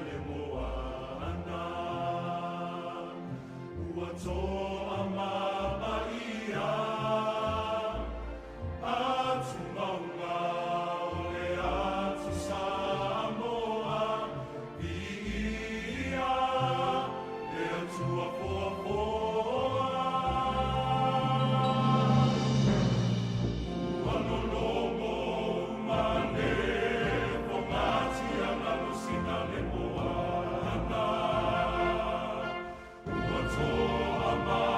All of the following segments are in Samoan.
le moana. Ua toamama ia atu mauga o le atu Samoa. Viia le Atua foafoa. Ua lologo umane fogatia galusi le moana. Ua toamama.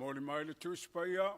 Momoli mai le Tusi Paia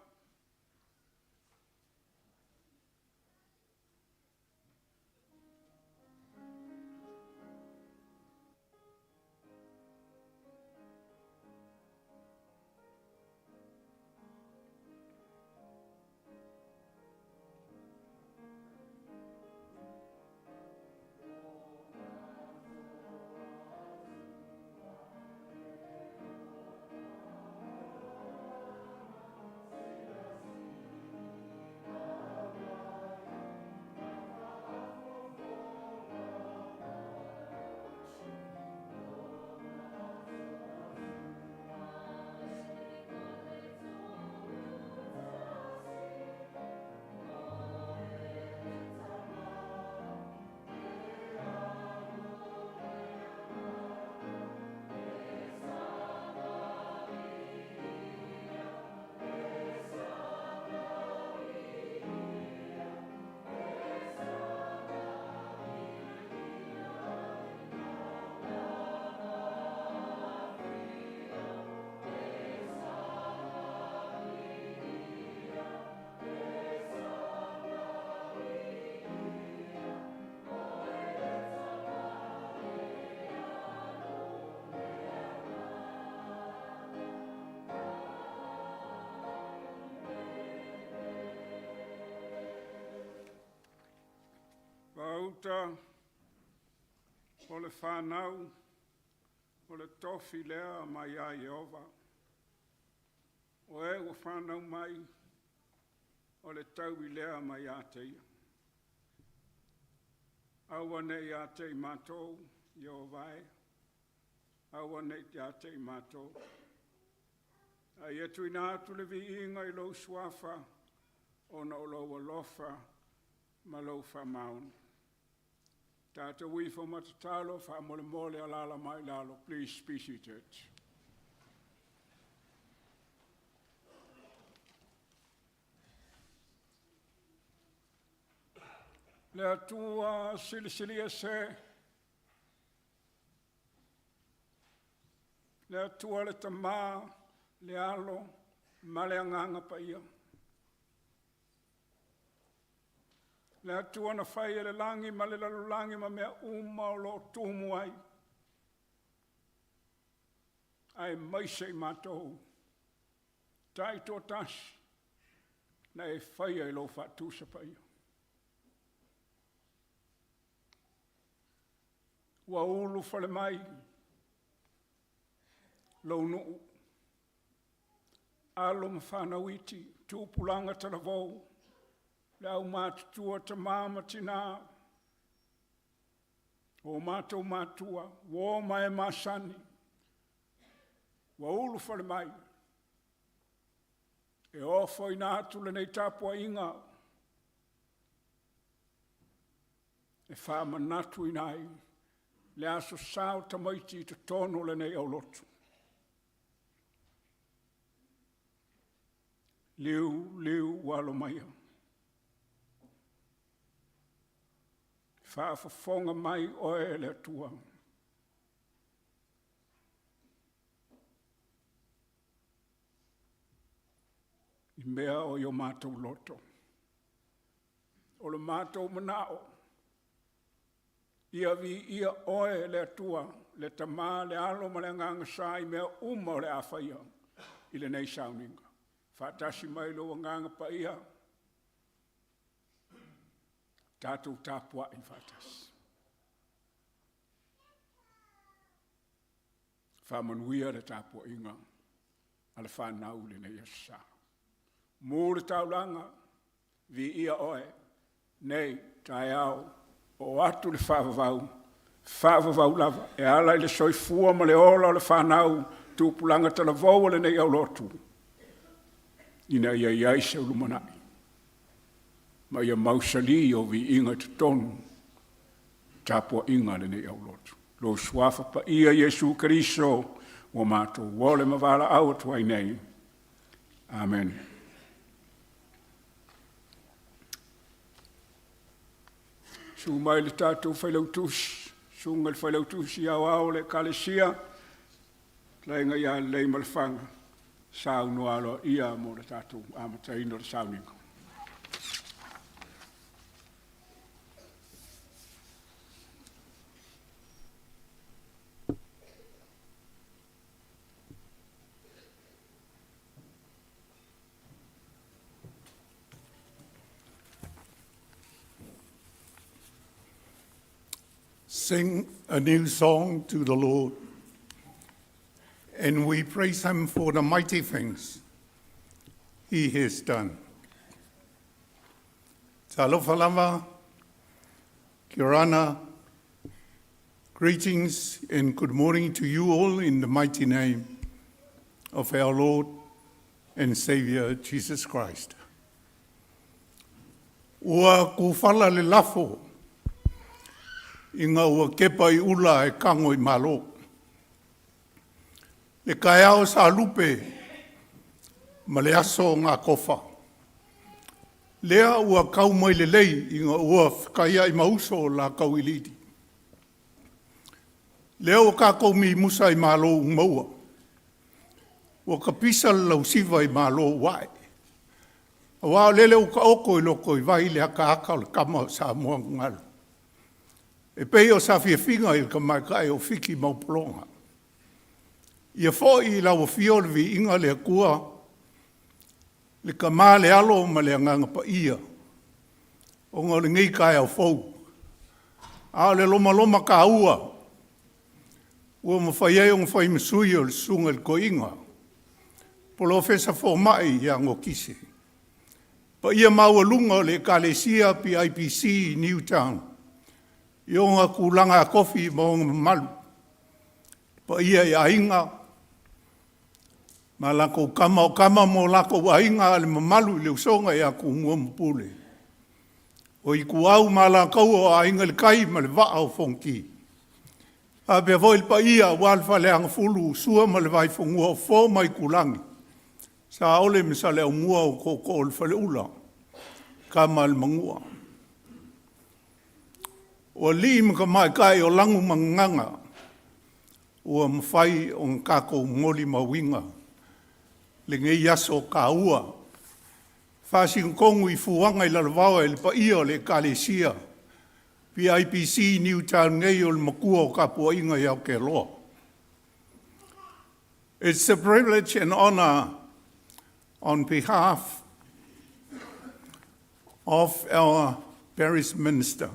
Gauta o le fanau o le tofi lea mai ia Ieova, o e ua fanau mai o le taui lea mai ia te Ia. Aua ne i ia te i matou, Ieova e, aua ne i ia te i matou, a ia tuuina atu le viiga i lou suafa ona o lou alofa ma lou faamaoni. Tatou ifo ma tatalo faamolemole alaala mai i lalo. Please be seated. Le Atua Silisili Ese, le Atua le Tama, le Alo ma le Agaga Paia. Le Atua na faia le lagi ma le lalolagi ma mea uma o lo o tumu ai, aemaise i matou taitoatasi na e faia i lou faatusa paia. Ua ulufale mai lou nuu, alo ma fanau iti, tupulaga talavou, le aumatutua, tama ma tina, o matou matua, uo ma e masani, ua ulufale mai e ofoina atu lenei tapuaiga e faamanatuina ai le Aso Sa o tamaiti i totonu o lenei aulotu. Liu liu ua alo maia, faafofoga mai oe le Atua. I mea o i o matou loto. O lo matou manao, ia viia Oe le Atua, le Tama, le Alo ma le Agaga Sa i mea uma o le a faia i lenei sauniga. Faatasi mai lou Agaga Paia, tatou tapuai faatasi. Faamanuia le tapuaiga a le fanau i lenei aso sa. Mu le taulaga, viia Oe, nei, taeao, oo atu le faavavau, faavavau lava e ala i le soifua ma le ola o le fanau, tupulaga talavou o lenei aulotu, ina ia i ai se lumanai ma ia mausali ou viiga i totonu o tapuaiga a lenei aulotu. Lou Suafa Paia Iesu Keriso ua matou ole ma valaau atu ai nei. Amene. Susu mai le tatou Failautusi, susuga i le Failautusi Aoao o le Ekalesia, fetalaiga ia Leiimalefaga. Saunoa aloaia mo le tatou amataina o le sauniga. Sing a new song to the Lord, and we praise him for the mighty things he has done. Talofa lava, Kia orana, greetings and good morning to you all in the mighty name of our Lord and Savior Jesus Christ. Ua kufala le lafo ina ua kepa i ula e kago i malo. Le taeao sa lupe ma le aso na tofa. Lea ua tau mai lelei ina ua fetaiai ma uso o la tauiliili. Lea ua tatou mimusa i malo ua maua, ua tapisa le lausiva i malo ua ae. Aua o lele ua taoto i lotoivai le ataata o le tama o Samoa na galo, e pei o saafiafiga i le tamaitai o Fiti ma Aupologa. Ia foi i lau Afio le viiga o le Atua, le Tama le Alo ma le Agaga Paia, ona o lenei taeao fou, a o le lomaloma taua ua mafai ai ona fai ma sui o le Susuga i le Toeaina, Polofesa Fomai ia Nokise. Paia maualuga o le Ekalesia PIPC i Newtown i ona tulaga tofi ma ona mamalu, paia i Aiga ma latou Tama, o Tama ma o latou Aiga, a o le mamalu i le usoga ia Tumua ma Pule, o Ituau ma Alataua, o Aiga i le Tai ma le Vaa o Fonoti. E faapea foi le paia aua le Faleagafulu, Sua ma le Vaifanua, Fofo ma Aitulagi, Saole ma Saleaaumua o Tootoo o le Faleula, Tama a le Manua. O alii ma tamaitai o lanu ma gagana ua mafai ona tatou molimauina lenei aso taua, e fasinotonu i fuaga i lalovaoa i le paia o le Ekalesia PIPC i Newtown nei, o le Matua o Tapuaiga i Aotearoa. It's a privilege and honor on behalf of our parish minister,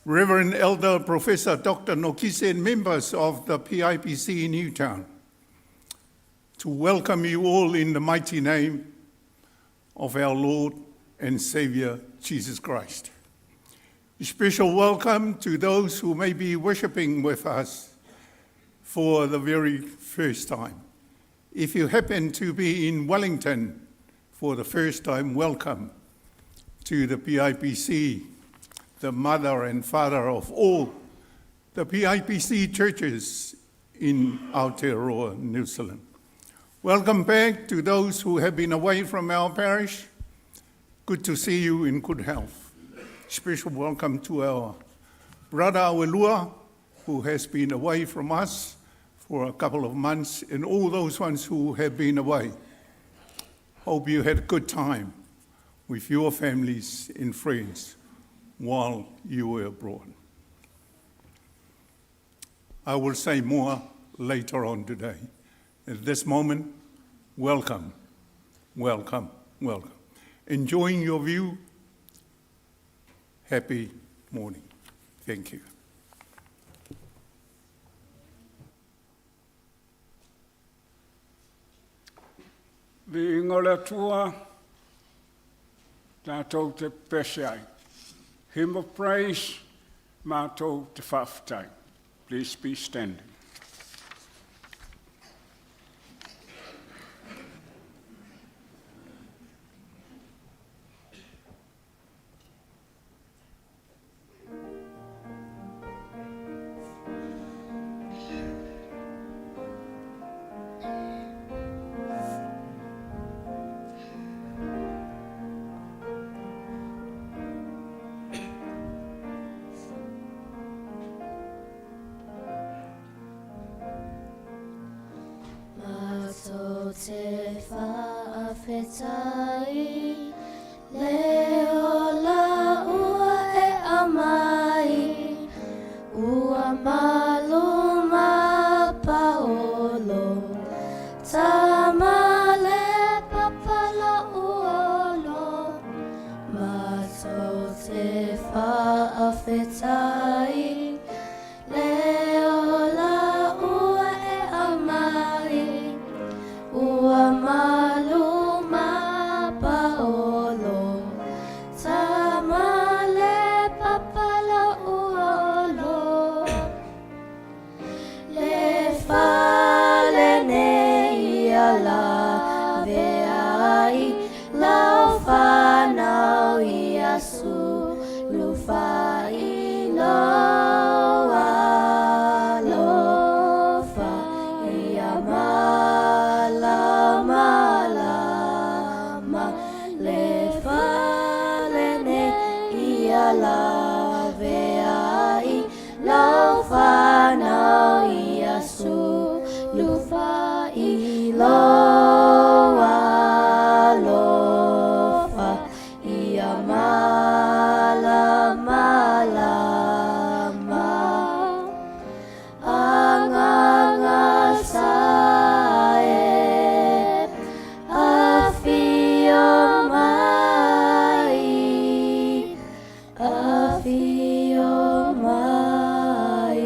Reverend Elder Professor Dr. Nokise and members of the PIPC in Newtown, to welcome you all in the mighty name of our Lord and Savior Jesus Christ. A special welcome to those who may be worshiping with us for the very first time. If you happen to be in Wellington for the first time, welcome to the PIPC, the mother and father of all the PIPC churches in Aotearoa, New Zealand. Welcome back to those who have been away from our parish. Good to see you in good health. Special welcome to our brother Awelua, who has been away from us for a couple of months, and all those ones who have been away. Hope you had a good time with your families and friends while you were abroad. I will say more later on today. At this moment, welcome, welcome, welcome. Enjoying your view. Happy morning. Thank you. Viiga o le Atua, tatou te pese ai. Hymn of praise, matou te faafetai. Please be standing. te faafetai le ola ua e aumai Ua malu ma paolo Tama le papa lo'u olo Matou te faafetai Le ola ua e aumai Ua malu ma paolo Tama le papa lo'u olo Le fale nei ia lawe ai Lau fanau ia sulufai I lou alofa ia malamalama Le fale nei ia lawe ai Lau fanau ia sulufai I lou alofa ia malamalama Agaga sa e afio mai afio mai.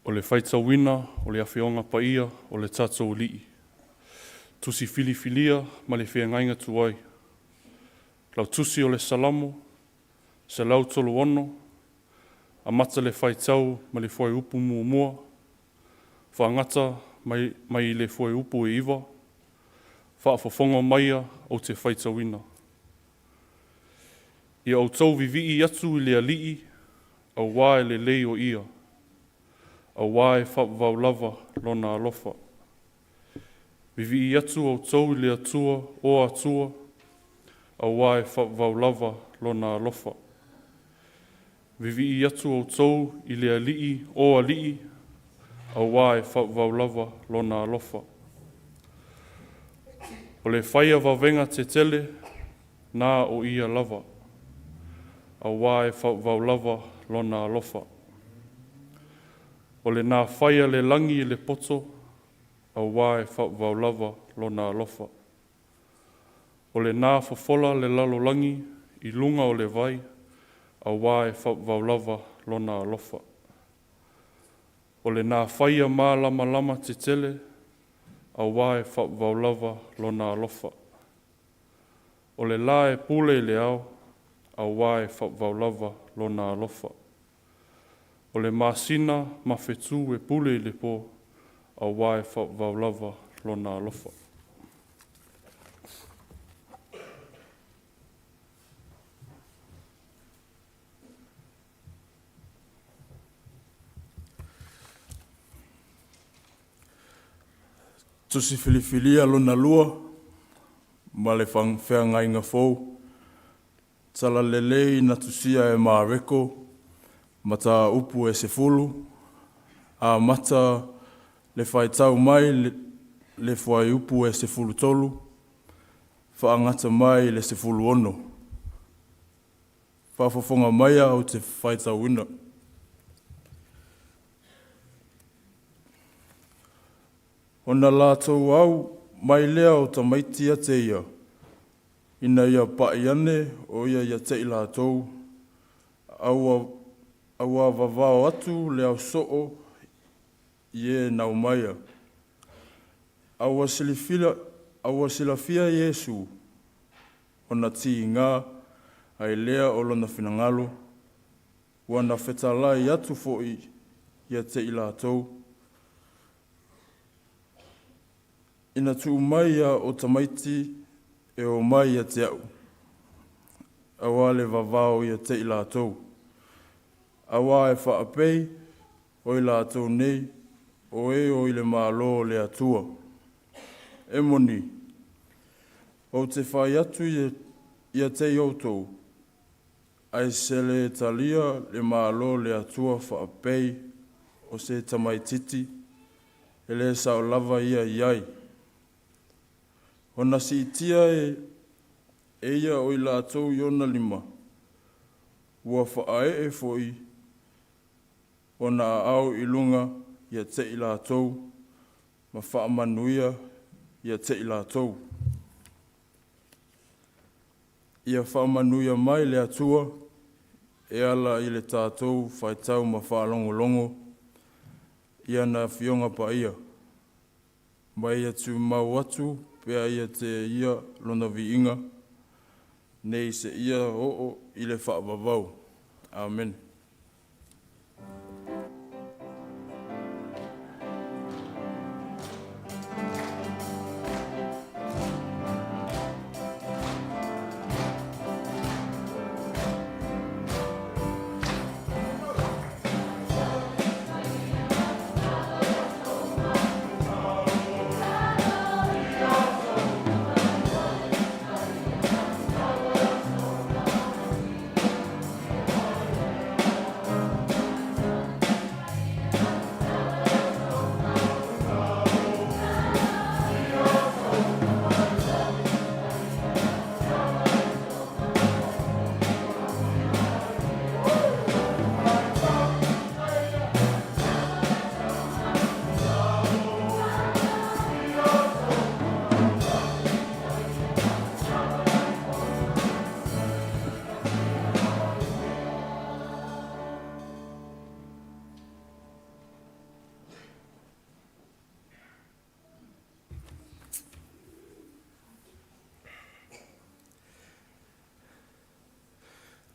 O le faitauina o le Afioga Paia o le tatou Alii, Tusi filifilia ma le Feagaiga Tuai, Lau Tusi o le Salamo, 136, amata le faitau ma le fuaiupu muamua, faagata mai, mai i le fuaiupu e 9, faafofoga maia ou te faitauina. Ia outou vivii atu i le Alii, auā e lelei o Ia, auā e faavavau lava Lona alofa. Vivii atu outou i le Atua o Atua, auā e faavavau lava Lona alofa. Vivii atu outou i le Alii o alii, auā e faavavau lava Lona alofa. O le faia vavega tetele, na o Ia lava, auā e faavavau lava Lona alofa. O le na faia le lagi i le poto, auā e faavavao lava Lona alofa. O lenā fofola le lalolagi i luga o le vai, auā e faavavao lava Lona alofa. O lenā faia malamalama tetele, auā e faavavao lava Lona alofa. O le lā e pule i le ao, auā e faavavao lava Lona alofa. O le masina ma fetū e pule i le pō, auā e faavavao lava Lona alofa. Tusi Filifilia lona lua ma le Feagaiga Fou, Talalelei na tusia e Mareko, mataupu e 10, amata le faitau mai le fuaiupu e 13, faagata mai le 16. Faafofoga maia ou te faitauina. Ona latou au mai lea o tamaiti ia te ia, ina ia pa'i ane o ia ia te i latou, a ua vavao atu le ausoo i e naumaia. A ua silafia Iesu, ona tiga ai lea o lona finagalo, ua na fetalai atu foi ia te i latou. Ina tuu mai ia o tamaiti e o mai ia te a'u, auā le vavao ia te i latou. Auā e faapei o i latou nei, o e o i le Malo o le Atua. E moni, ou te fai atu ia te i outou, ai se le talia le Malo le Atua faapei o se tamaititi, e le sao lava ia i ai. Ona siitia e ia o i latou i ona lima, ua faaee foi ona aao i luga ia te i latou, ma faamanuia ia te i latou. Ia faamanuia mai le Atua e ala i le tatou faitau ma faalogologo i ana Afioga Paia, ma ia tumau atu pea ia te ia lona viiga, nei seia oo i le faavavau. Amene.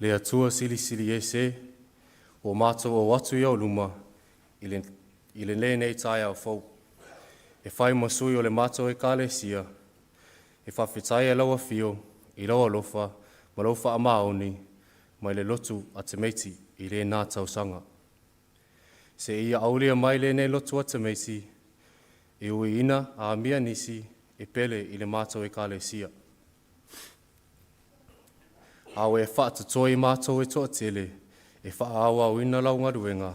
Le Atua Silisili Ese, ua matou o atu i ou luma i lenei taeao fou. E fai ma sui o le matou Ekalesia, e faafetaia lau afio i lau alofa ma lau faamaoni mai le lotu a tamaiti i lenā tausaga. Se ia aulia mai lenei lotu a tamaiti, e ui ina aamia nisi e pele i le matou Ekalesia. A ua e faatotoa i matou e toatele e faaauauina lau galuega,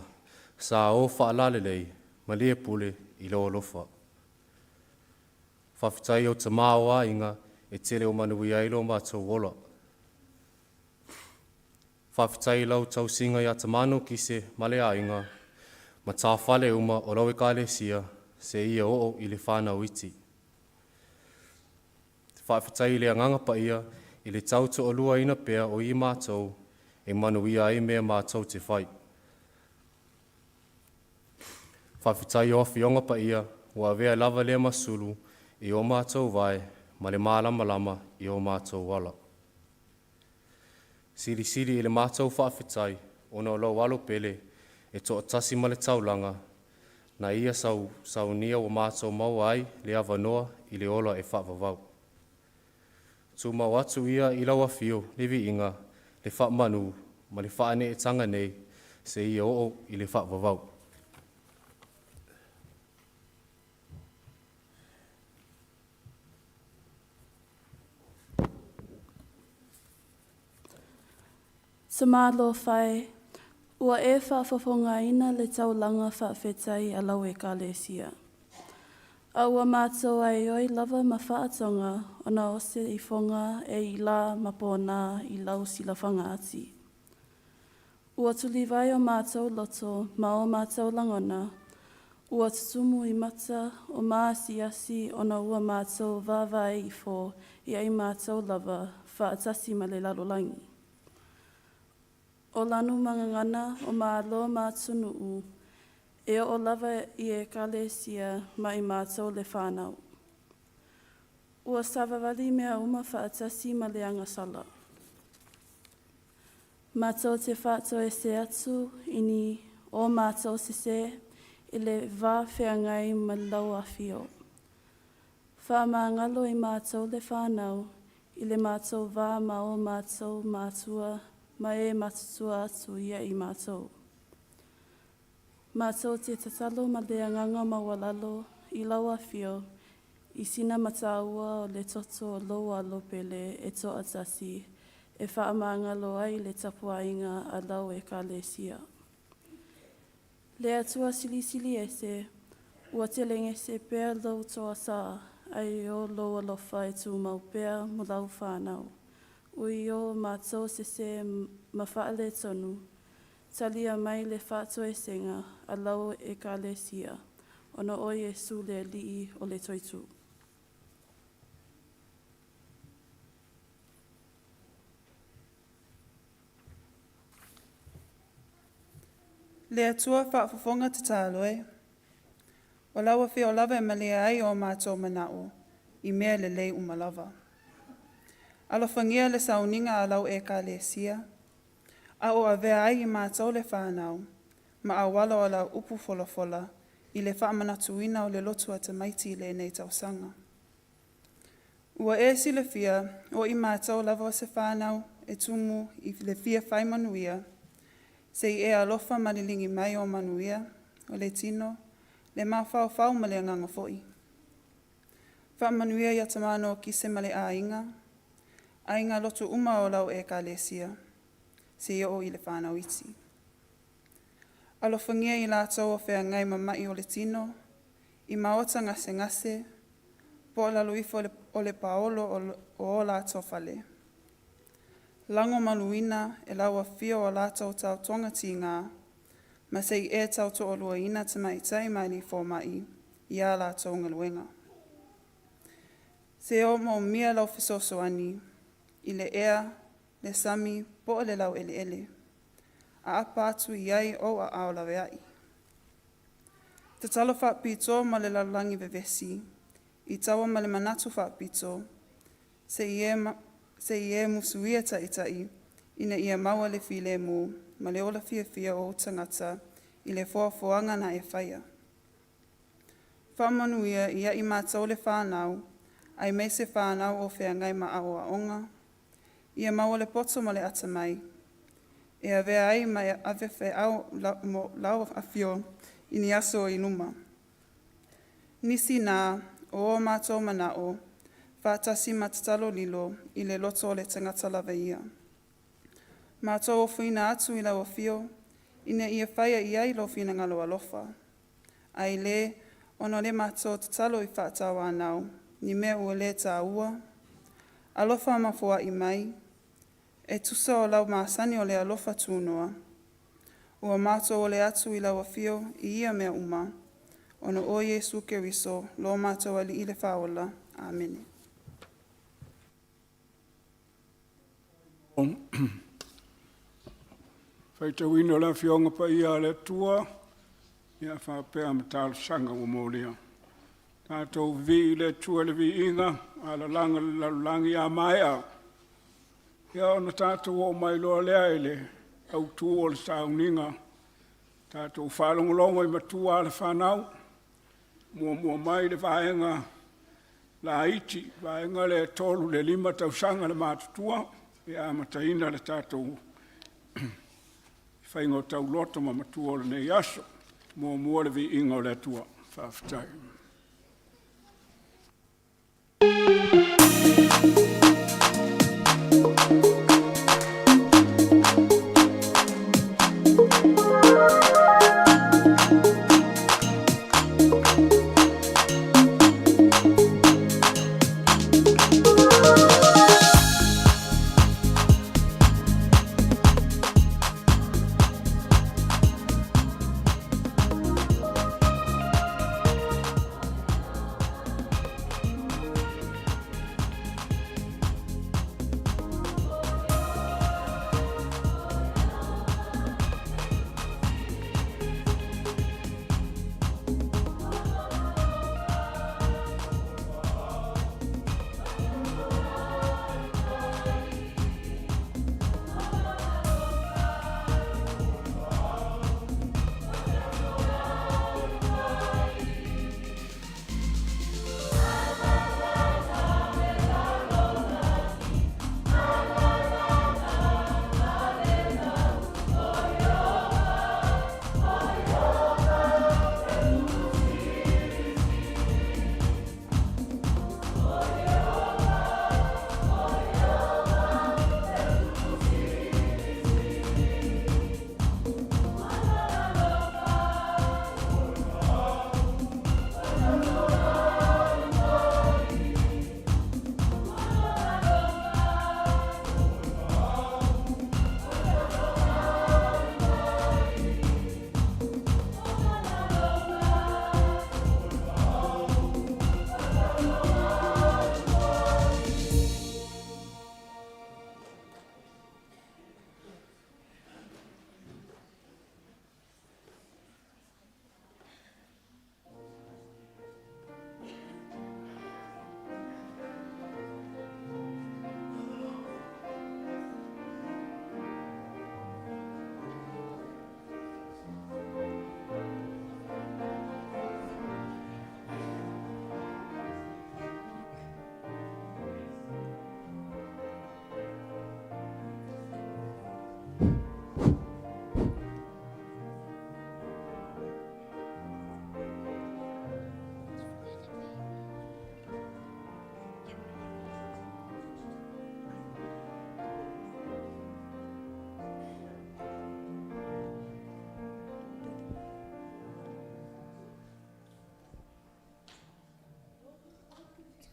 sa o faalalelei ma le pule i lau alofa. Faafetai o tamā o aiga e tele o manuia ai lo matou ola. Faafetai i lau tausiga ia Tamano Kise ma le aiga, ma tāfale uma o lau Ekalesia. seia oo i le fanau iti. Faafetai i le Agaga Paia i le tau toaluaina pea o i matou e manuia ai mea matou te fai. Faafetai i o Afioga Paia ua avea lava lea masulu i o matou vae ma le malamalama i o matou ala. Silisili i le matou faafetai ona o lou Alo pele e toatasi ma le taulaga, na ia saunia ua matou maua ai le avanoa i le ola e faavavau. Tumau atu ia i lau afio le viiga, le faamanu ma le faaneetaga nei seia oo i le faavavau. Tamālofa e, ua e faafofogaina le taulaga faafetai a lau Ekalesia. A ua mātou aioi lava ma faatoga ona o se ifoga e i lā ma pōnā i lau silafaga ati. Ua tulivae o mātou loto ma o mātou lagona, ua tutumu i mata o maasiasi ona ua mātou vaavaai ifo i ai mātou lava faatasi ma le lalolagi. O lanu ma gagana o Malo ma atunuu, e oo lava i Ekalesia ma i mātou le whānau. Ua savavali mea uma faatasi ma le agasala. Matou te faatoese atu i ni o mātou sesē i le va feagai ma lau afio. Faamagalo i mātou le whānau i le mātou vā ma o mātou mātua ma e matutua atu ia i mātou. Mātou te tatalo ma le agaga maualalo i lau afio i sina mataua o le toto o lou Alo pele e toatasi e faamagalo ai le tapuaiga a lau Ekalesia. Le Atua silisili ese, ua telegese pea lou toasā, ai o lou alofa e tumau pea mo lau whānau. Ui o mātou sesē ma faaletonu, talia mai le faatoesega a lau Ekalesia, ona o Iesu le Alii o le Toitū. Le Atua faafofoga tatalo e, o lau afio lava e malie ai o mātou manaʻo i mea lelei uma lava. Alofagia le sauniga a lau Ekalesia, a o avea ai i mātou le whānau, ma auala o lau upu folafola i le faamanatuina o le lotu a tamaiti i lenei tausaga. Ua e silafia o i mātou lava o se whānau e tumu i le fia whai manuia, se i e alofa ma liligi mai o manuia, o le tino, le mafaufau ma le agaga foi. Faamanuia ia tamano kise ma le aiga, aiga lotu uma o lau Ekalesia, se o i le whānau iti. Alofagia i latou o feagai ma maʻi o le tino, i maota gasegase, po o lalo ifo o le paolo o o latou fale. Lagomaluina e lau afio o latou tautoga tigā, ma se i e tautoaluaina tamaitai ma alii fomaʻi iā latou galuega. Se o moomia lau fesoasoani i le ea, le sami, po o le laueleele. Aapa atu i ai ou aao laveai. Tatalo faapitoa ma le lalolagi vevesi, i taua ma le manatu faapito, se i e, se i e musuia taʻitaʻi, ina ia maua le filemu ma le ola fiafia o ou tagata i le foafoaga na e faia. Faamanuia ia i matou le whānau, aemaise whānau o feagai ma aoaoga, ia maua le poto ma le atamai, e avea ai ma e ave feau la, mo lau afio i ni aso o i luma. Nisi nā o o mātou manaʻo, faatasi ma tatalo lilo i le loto o le tagata lava ia. Matou ofoina atu i lau afio, ina ia faia i ai lou finagalo alofa. Ai lē, ona o le matou tatalo i faatauanau, ni mea ua le tāua, alofa ma foai mai, e tusa o lau masani o le alofa tunoa. Ua matou ole atu i lau afio i ia mea uma. Ona o Iesu Keriso, lo matou Alii le Faaola. Amene. Faitauina o le Afioga Paia a le Atua, ia faapea ma talosaga ua molia. Tatou vivii i le Atua i le viiga, a lalaga le lalolagi a maea, ia ona tatou oo mai loa lea i le autu o le sauniga, tatou faalogologo i matua o le fanau, muamua mai le vaega laiti, le vaega lea e 3 i le 5 tausaga le matutua, e amataina le tatou faiga o tauloto ma matua o lenei aso. Muamua le viiga o le Atua. Faafetai.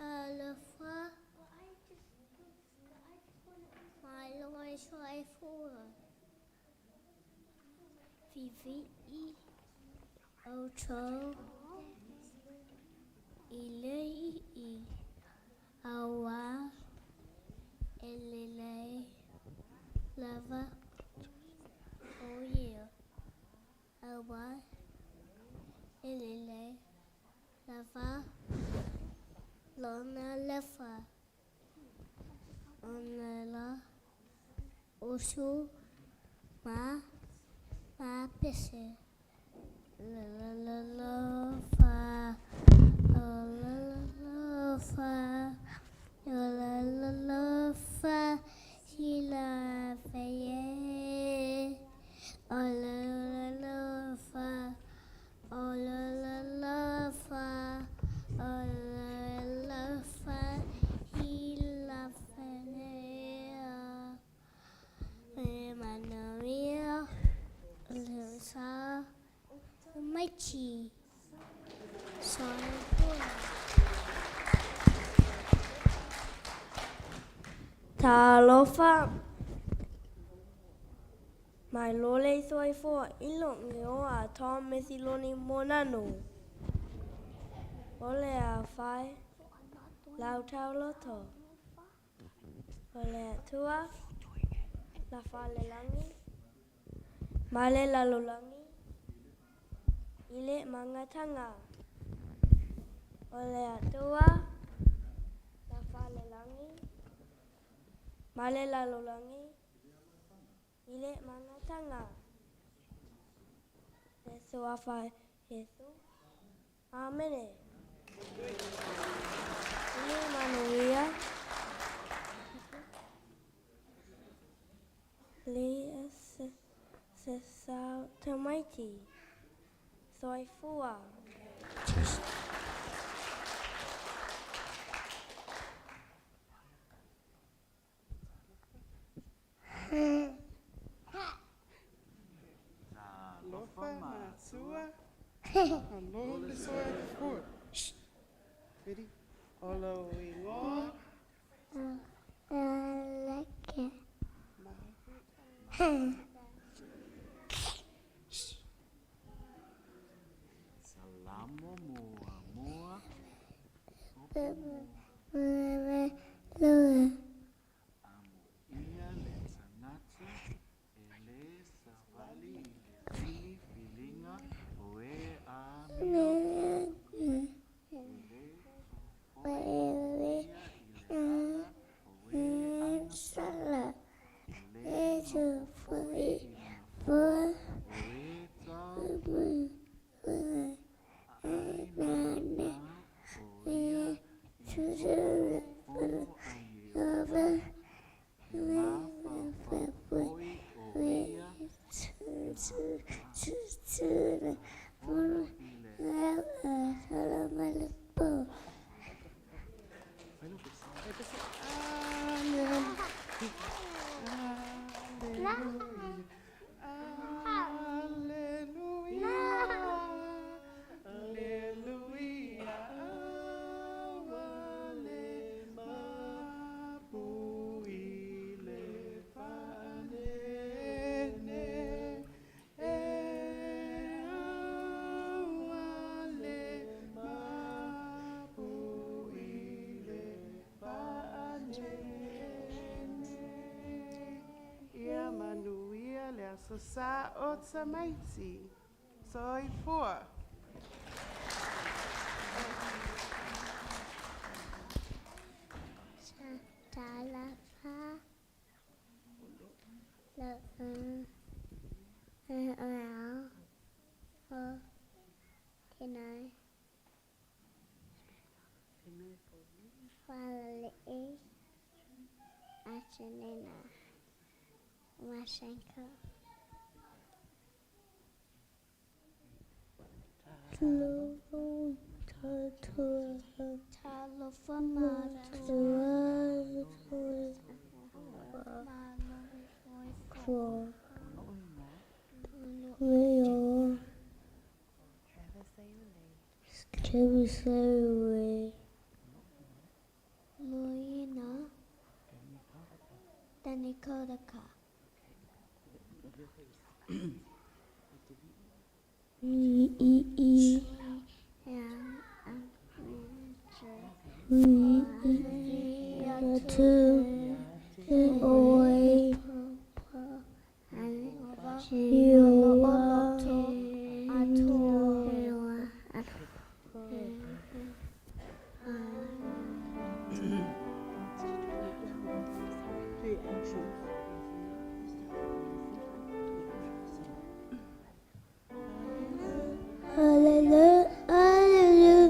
Talofa, malo le soifua. Vivii outou i le ii auā e lelei lava o ia, auā e lelei lava lona lefa. Ona la usu ma ma pese. La la la la fa, la la la la fa, la la la la fa, si la fe ye. Oh la la la fa, oh la la la fa, oh la la fa, si la fe le a. E manuia le sa maiti. Soifua. Talofa, mai lole soifua ilo nge o a Tom Mesiloni Monanu. O le aufai lautauloto. O le Atua na falelagi ma le lalolagi i le magataga. O le Atua na falelagi ma le lalolagi i le magataga. Le Suafa Iesu. Amene. Ia manuia. Le se sau tamaiti. Soifua. Alofa matua. Alo le soifua. Ready? O lou igoa. Aleke. Salamo muamua. Lua. Amuia le tagata e lē savali i le filifiliga o e amio, e lē fofoi ia i le ala o e agasala, e lē nofoi i le nofoa o e taumua, ae na o ia i le fono a Ieova, e mafaufau foi o ia e mafono i le Alleluia. Alleluia. Ua le mapu i le faanene. E ua le mapu i le faanene. Ia manuia le aso sa o tamaiti. Soifua. Talofa. La o tinai. Falali'i. Atunina. Mashenko. Talofa matua. Luina. Danikodaka. E E E M E 2 O Hallelujah, hallelujah,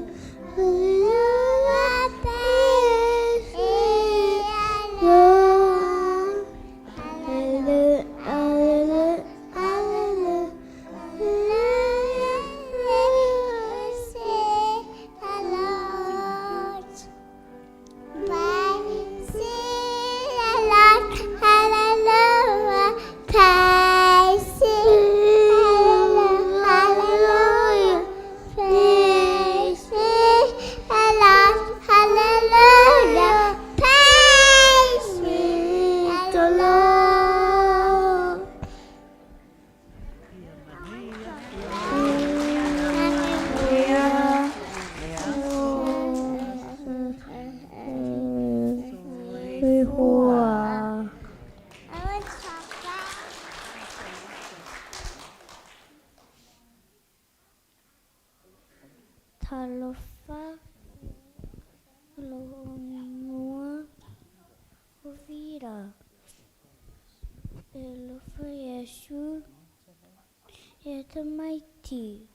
hallelujah. Talofa lou igoa o Vira. E alofa Iesu ia tamaiti.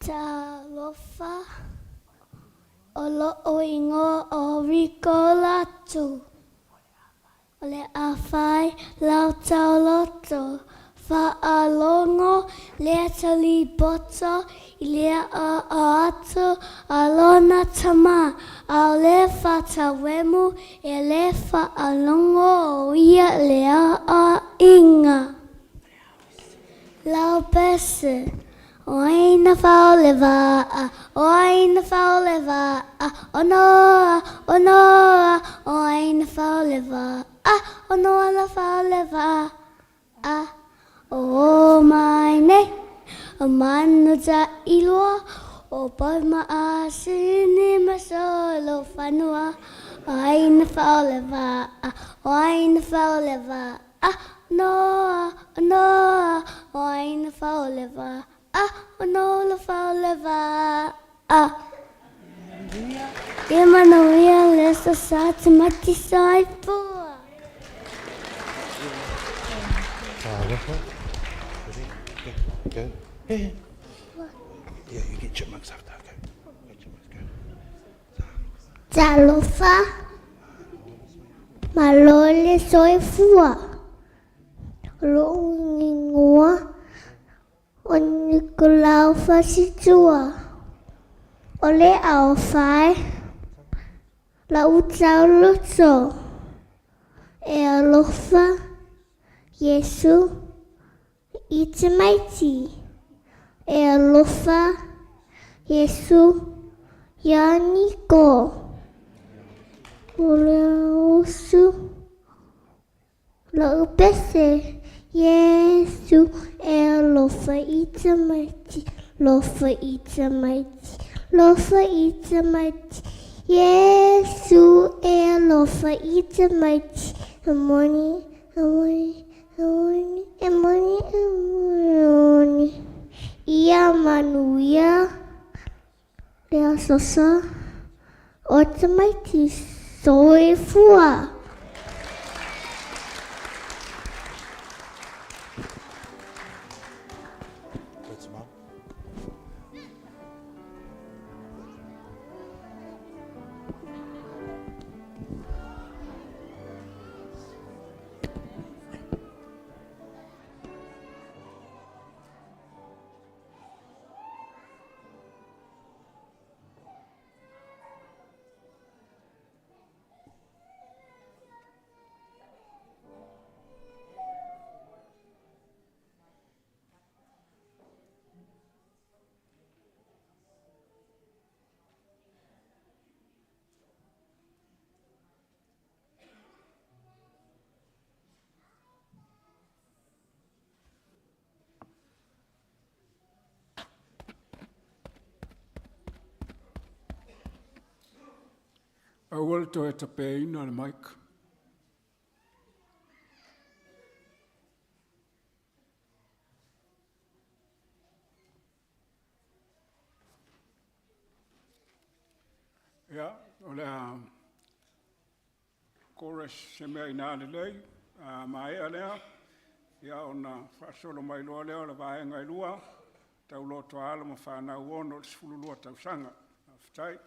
Talofa, o lo'u igoa o Rico Latu. O le a fai lau taoloto faalogo lea talipoto i le aʻo atu a lona tama, ʻaʻole faatauemu e le faalogo o ia le aoaiga. Lau pese, o ai na fao le waa, o ai na fao le waa, o Noa, o Noa, o ai na fao le waa, o Noa na fao le waa, o mai nei, o manu taʻiloa, o pau ma asini ma solo fanua, o ai na fao le waa, o ai na fao le waa, Noa, o Noa, o ai na fao le waa, o Noa na fao le waa. Ia manuia le aso sa tamaiti soifua. Go. Yeah. Yeah, you get chipmunks after. Go. Go chipmunks, go. Talofa, malo le soifua. O lo'u igoa o Nikolao Fasitua. O le aofai la'u tauloto e alofa Iesu i tamaiti. E alofa Iesu iā Niko. O le usu la'u pese Iesu e alofa i tamaiti, lofa i tamaiti, lofa i tamaiti. Iesu e alofa i tamaiti. E moni, e moni, E moni, e moni, e moni. Ia manuia le aso sa o tamaiti soifua. Aua le toe tapeina le mic. Ia, o le a chorus se mea inā lelei, a maea lea, ia ona faasolo mai loa lea o le vaega e lua, tauloto a alo ma fanau 6 i le 12 tausaga. Faafetai.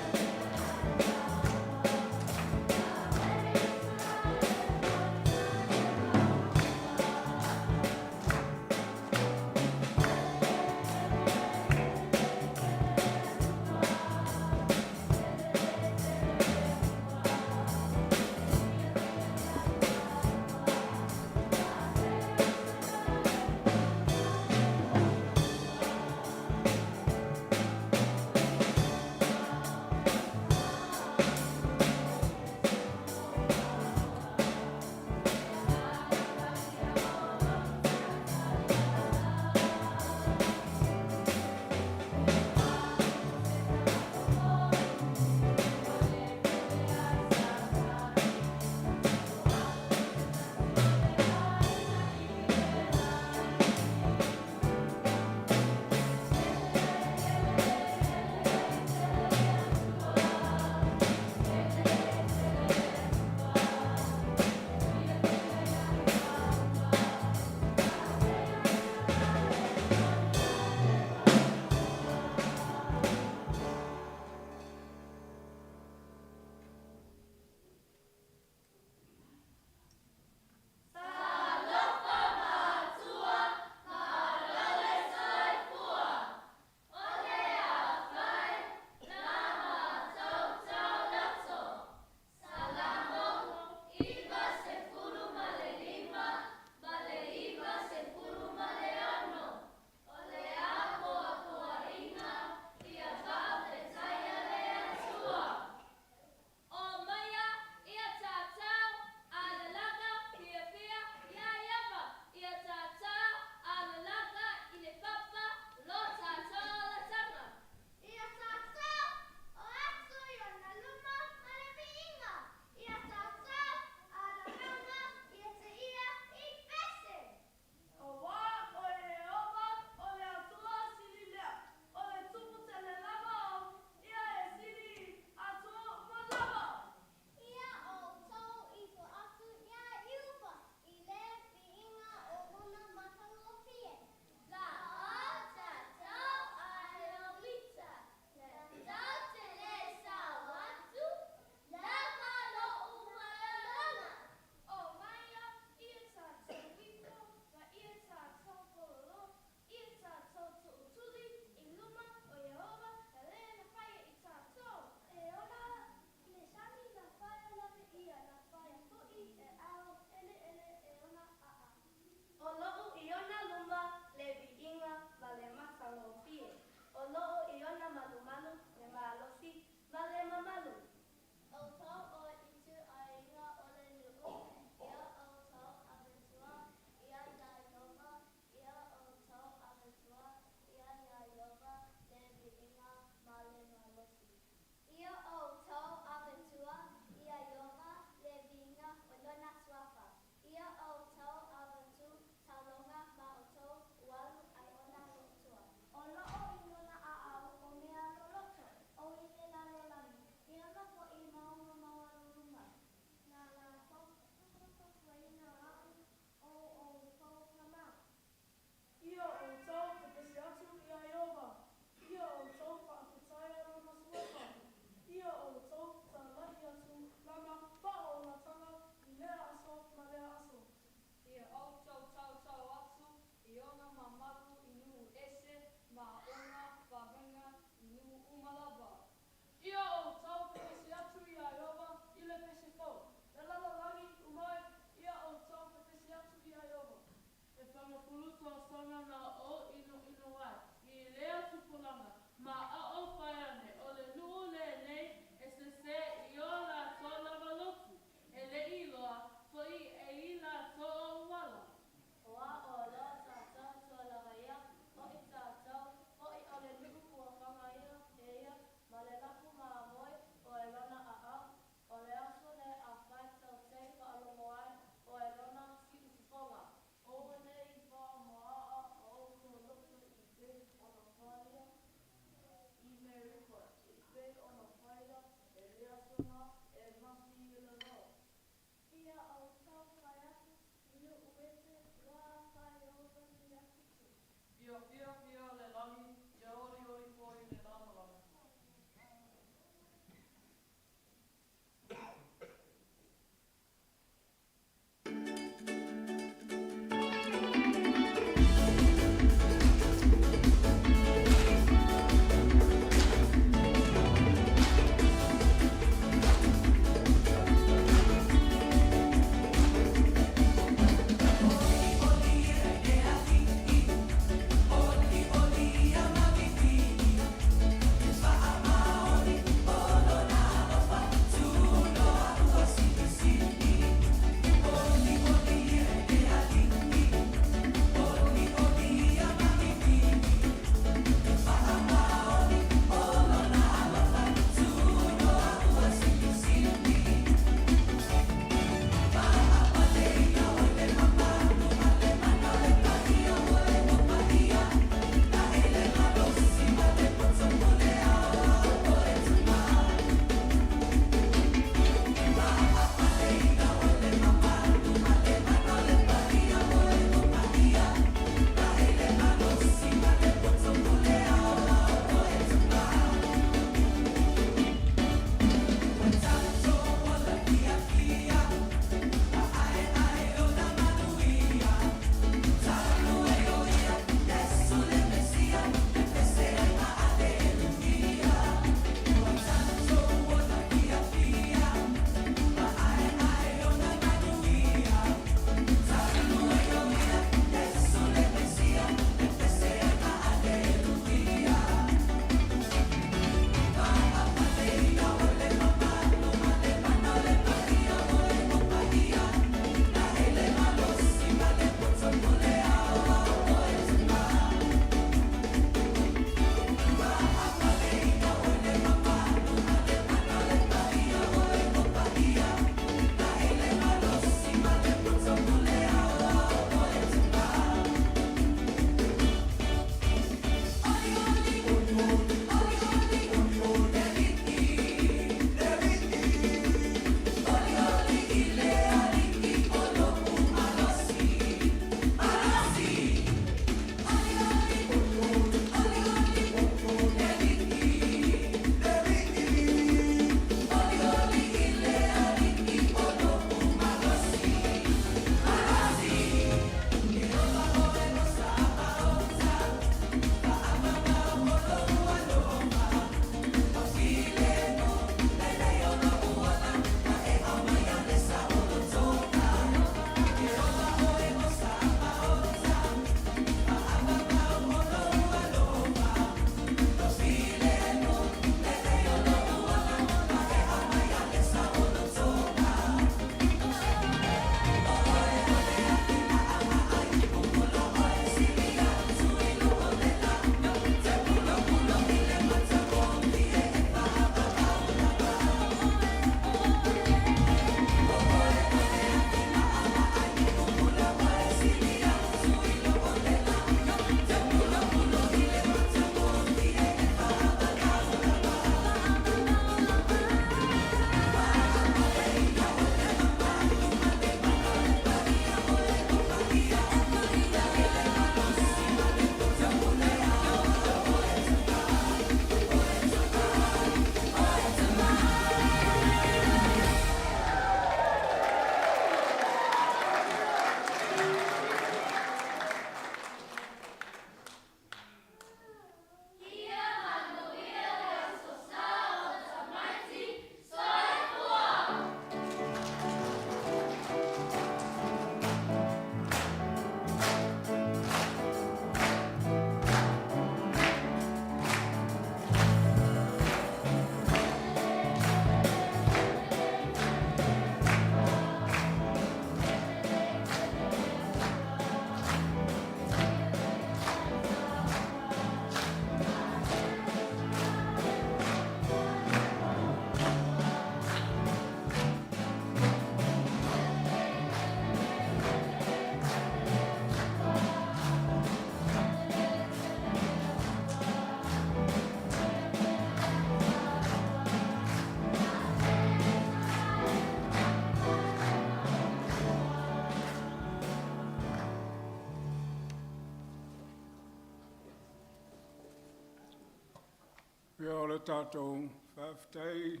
Ia o le tatou faafetai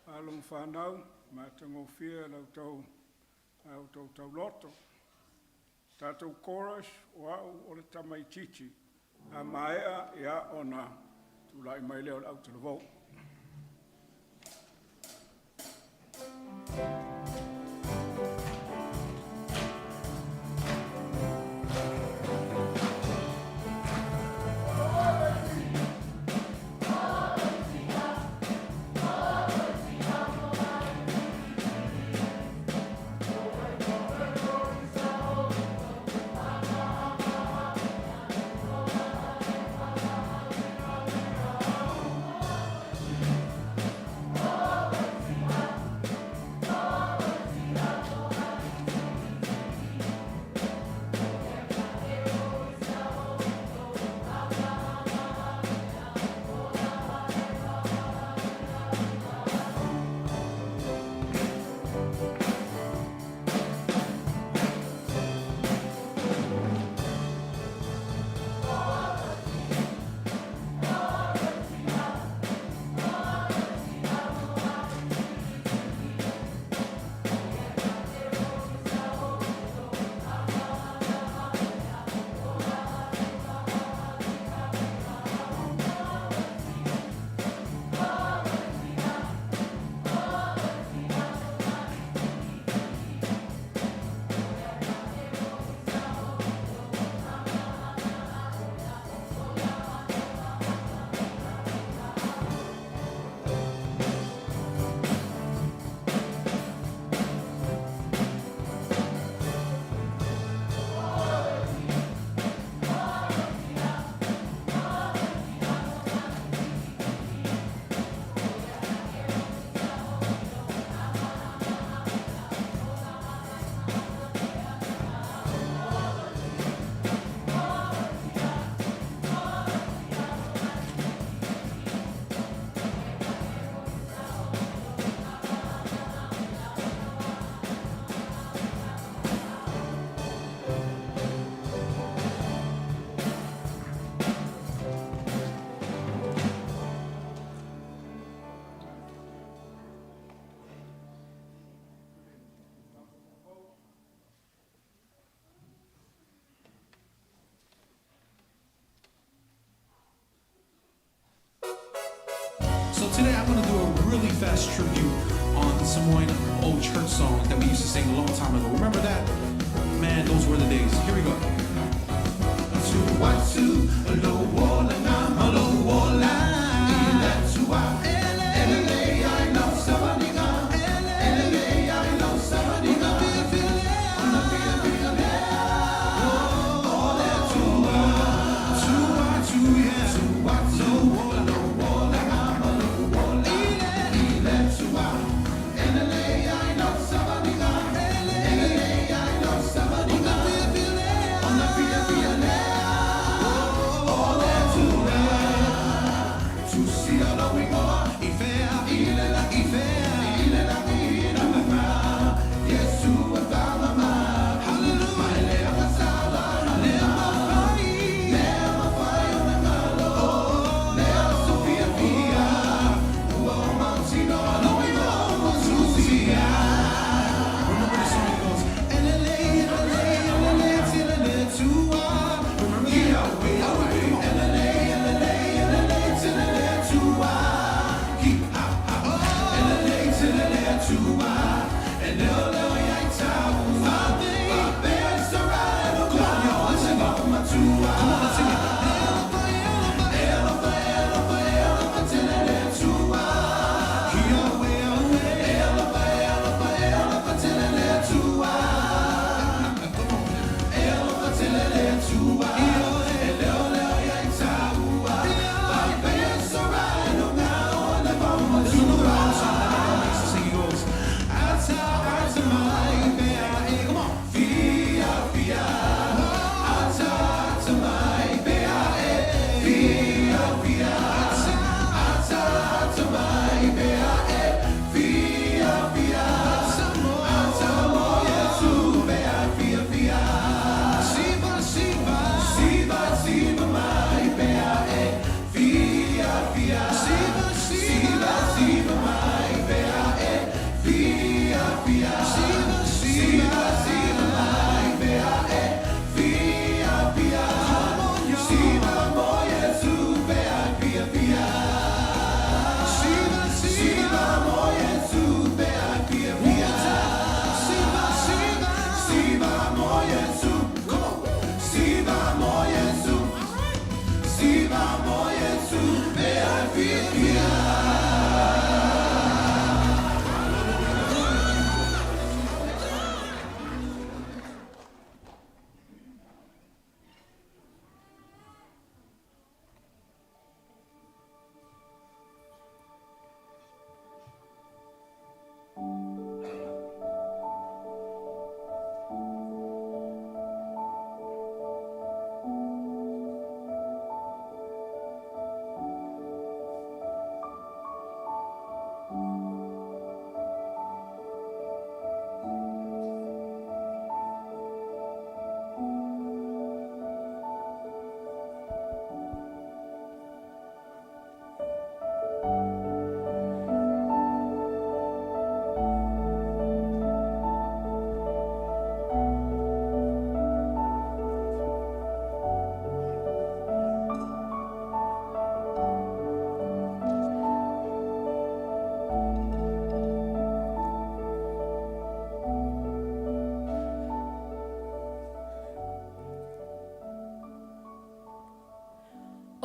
alo ma fanau, matagofie la outou a outou tauloto. Tatou chorus, o au o le tamaitiiti. A maea, ia ona tulai mai lea o le autalavou. So today I'm going to do a really fast tribute on the Samoan old church song that we used to sing a long time ago. Remember that? Man, those were the days. Here we go. Remember the song goes, Remember that? Come on, y'all, let's sing it. Come on, let's sing it. There's another old song that my mom used to sing. It goes, come on.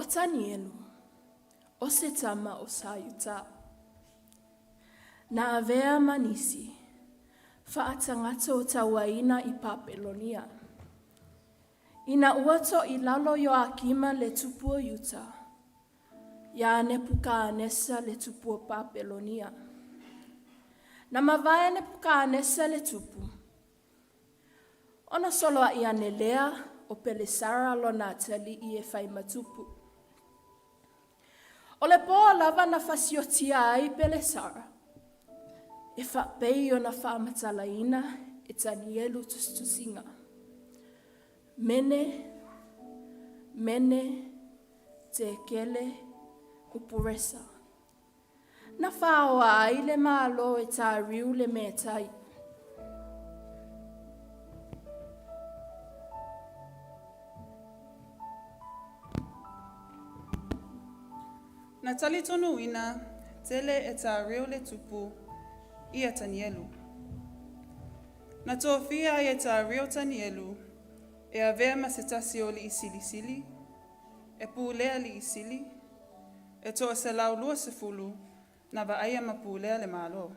Tanielu, o se tama o sa Iuta. Na avea ma nisi, fa'atagata o tauaina i Papelonia. Ina ua to'ilalo Ioakima le tupu o Iuta, iā Nepukanesa le tupu o Papelonia. Na mavae Nepukanesa le tupu, ona soloa'i ane lea o Pelesara lona atali'i e fai ma tupu. O le pō lava na fasiotia ai Pelesara, e fa'apei ona fa'amatalaina e Tanielu tusitusiga. Mene, Mene, Tekele, Upuresa. Na fāoa ai le Malo e Tariu le Metai. Na talitonuina tele e Tariu le tupu ia Tanielu. Na tofia ai e Tariu Tanielu e avea ma se tasi o ali'i silisili, e pulea ali'i sili, e 120 na va'aia ma pulea le Malo.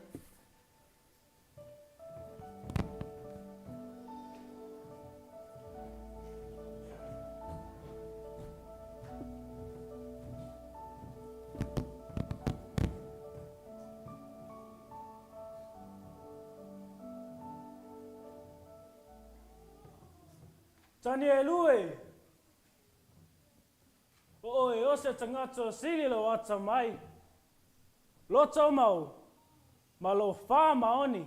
Tanielu e! O oe o se tagata sili lou atamai, loto mau, ma lou faamaoni,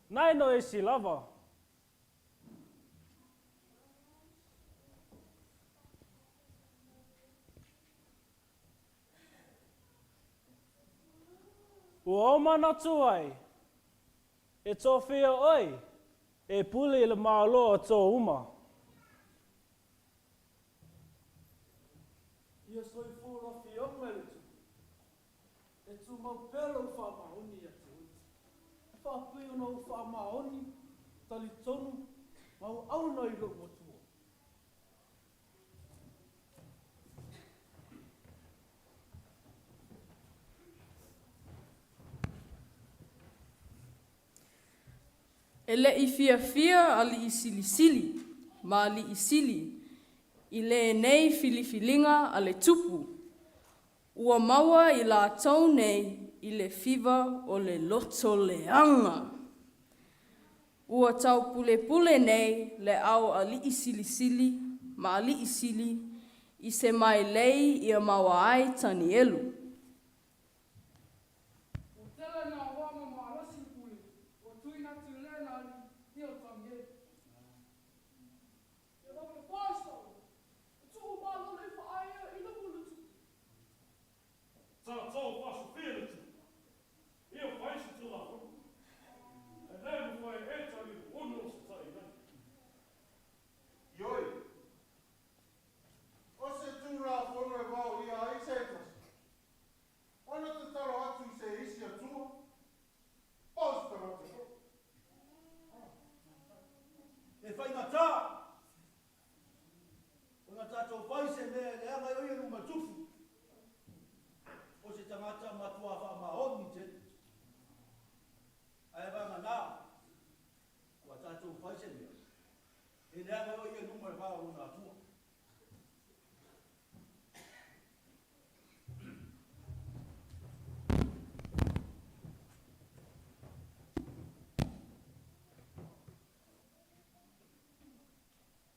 nai lo isi lava. Ua ou manatu ai, e tofia oe e pule i le Malo o atua uma. Ia soifua lau Afioga i le Tupu, e tumau pea lou faamaoni ia te oe. E faapei ona ou faamaoni, talitonu ma auauna i lou Atua. E le i fiafia ali'i silisili ma ali'i sili i lenei filifiliga a le tupu, ua maua i latou nei i le fiva o le loto leaga. Ua taupulepule nei le au ali'i silisili ma ali'i sili i se mailei ia maua ai Tanielu. Ua tele nā wā ma malosi le pule, ua tuuina atu i lena alii ia o Tanielu. Ia vave fai sao, e tuu malo le ifa aia i luma o le tupu. Tatou faasofia le tupu, ia fai se Tulafono, e le mafai e Tanielu ona osita'i ai. Ioe, o se Tulafono e vaoia ai se tasi, ona tatalo atu i se isi Atua, po o se tagata foi. E faigata ona tatou fai se mea e leaga ai o ia i luma tufu o se tagata matua faamaoni tele. Ae vagana ua tatou fai se mea e leaga ai o ia i luma le va o lona Atua.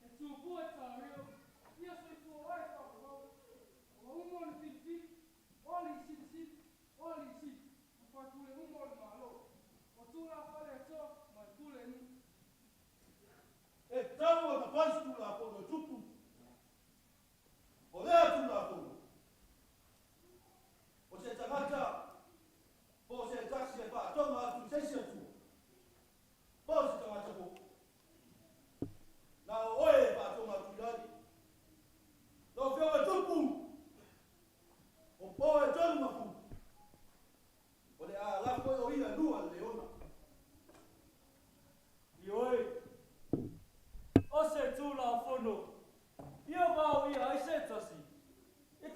E tupua e Tario, ia soifua oe faavavau, ua uma ona filifili, o alii silisili, o alii sili, ma faipule uma o le Malo, ua tulafono le Atua ma e pule nuu. E tatau ona fai se Tulafono e tupu. O lea Tulafono, o se tagata po o se tasi e faatoga atu i se isi Atua, po o se tagata foi, na o oe e faatoga atu i ai. Lau Afioga e tupu, o po e tolu mafulu, o le a lafo e o ia lua le leona. Ioe, o se Tulafono ia vaoia ai se tasi, e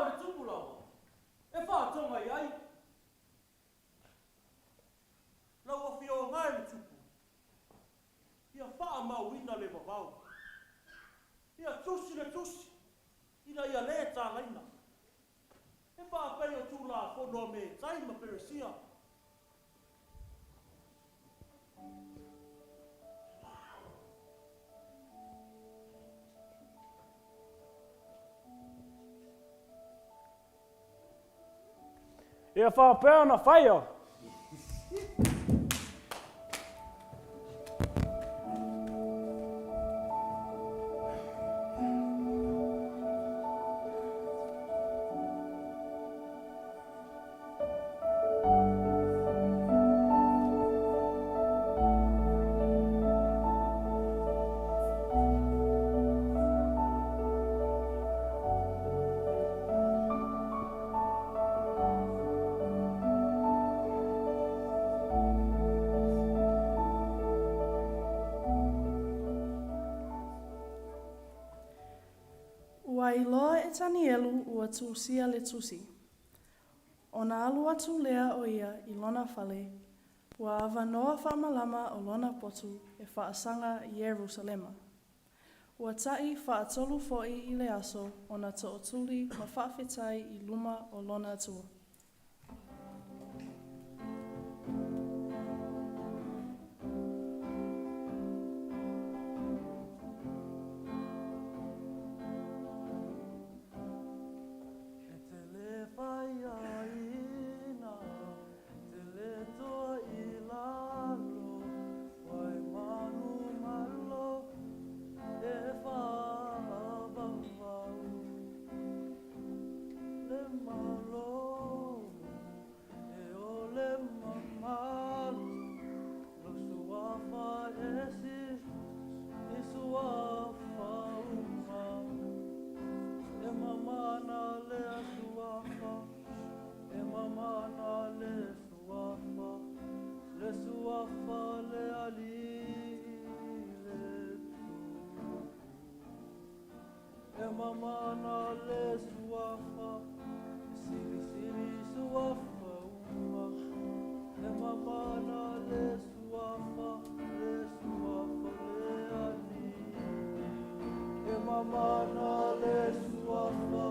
le tupu lava e faatoga i ai. Lau Afioga e le Tupu, ia faamauina le vavao. Ia tusi le tusi ina ia lē talaina, e faapei o Tulafono a Metai ma Peresia. Ia faapea ona faia. Ua iloa e Tanielu ua tusia le tusi. Ona alu atu lea o ia i lona fale, ua avanoa faamalama o lona potu e faasaga i Ierusalema. Ua taʻi faatolu foi i le aso ona tootuli ma faafetai i luma o lona Atua. E te lē faiaina, te lē toa i lalo, Waimanumalo e faavauvau. Le malo e o le mamalu, lou suafa e sili i suafa uma. E mamana le suafa, e mamana le suafa, le suafa le alii le tupu. E mamana le suafa, e silisili suafa uma. E mamana le suafa, le suafa le alii. E mamana le suafa,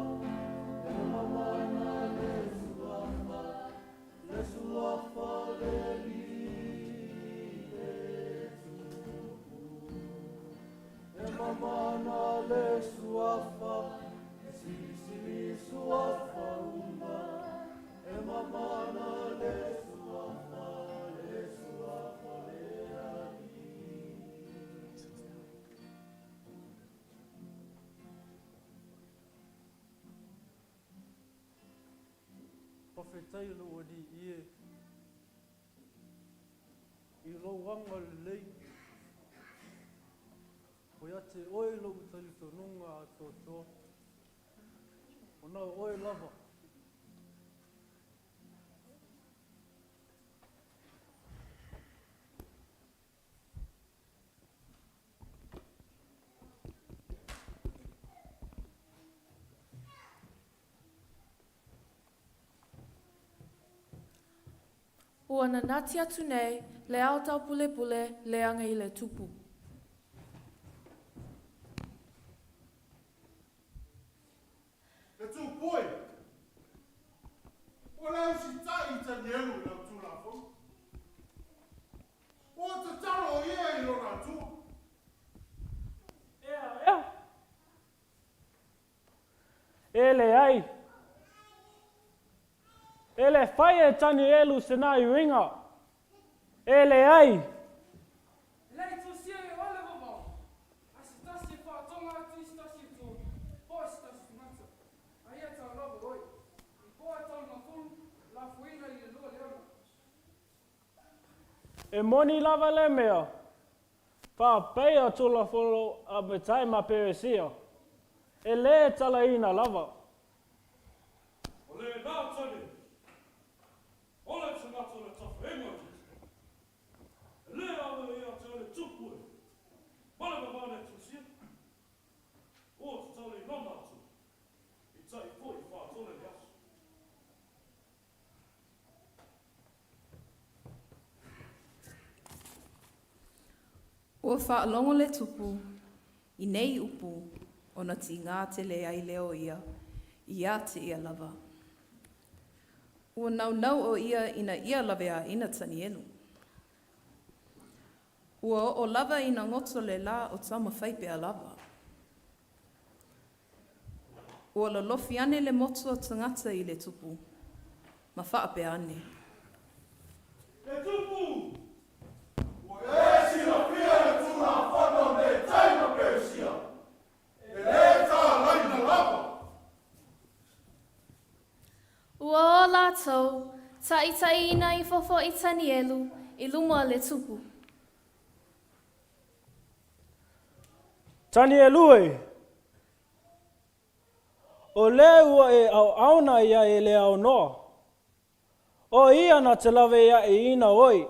e mamana le suafa, le suafa le alii le tupu. E mamana le suafa, e silisili suafa uma. E mamana le suafa, le suafa le alii. Faafetai lou Alii e i lou agalelei, ua ia te oe lou talitonuga atoatoa, ona o oe lava. Ua nanati atu nei le ao taupulepule leaga i le Tupu. Le Tupu e! Ua le usitai i Tanielu i lau Tulafono. Ua tatalo ia i lona Atua. Ea, ea! E leai. E le fai e Tanielu sena uiga. E leai. E le i tusia e oe le vavao, a se tasi e faatoga atu i se tasi Atua, po o se tasi tagata, a ia tau lava oe, i poa e 30, lafoina i le 26. E moni lava le mea, faapea Tulafono a Metai ma Peresia, e lē talaina lava. O lena tane, o le tagata o le tafeaga o Tutu. E lē ave ia te oe le tupu e, ma le vavao le Tusia. Ua tatalo i lona Atua, i taʻi foi i Ua faalogo le Tupu i nei upu ona tigā tele ai lea o ia iā te ia lava. Ua naunau ʻo ia ina ia laweaʻina Tanielu. Ua oo lava ina goto le lā o taumafai pea lava. Ua lolofi ane le motu o tagata i le Tupu, ma faapea ane. Le Tupu! Ua e silafia le Tulafono o Metai ma Peresia, e lē tālaina lava. Ua o latou, taʻitaʻiina ifo foʻi Tanielu i luma o le tupu. Tanielu e! O lea ua e aoaona ia e le aonoa, o ia na te lawe aʻe ina oe.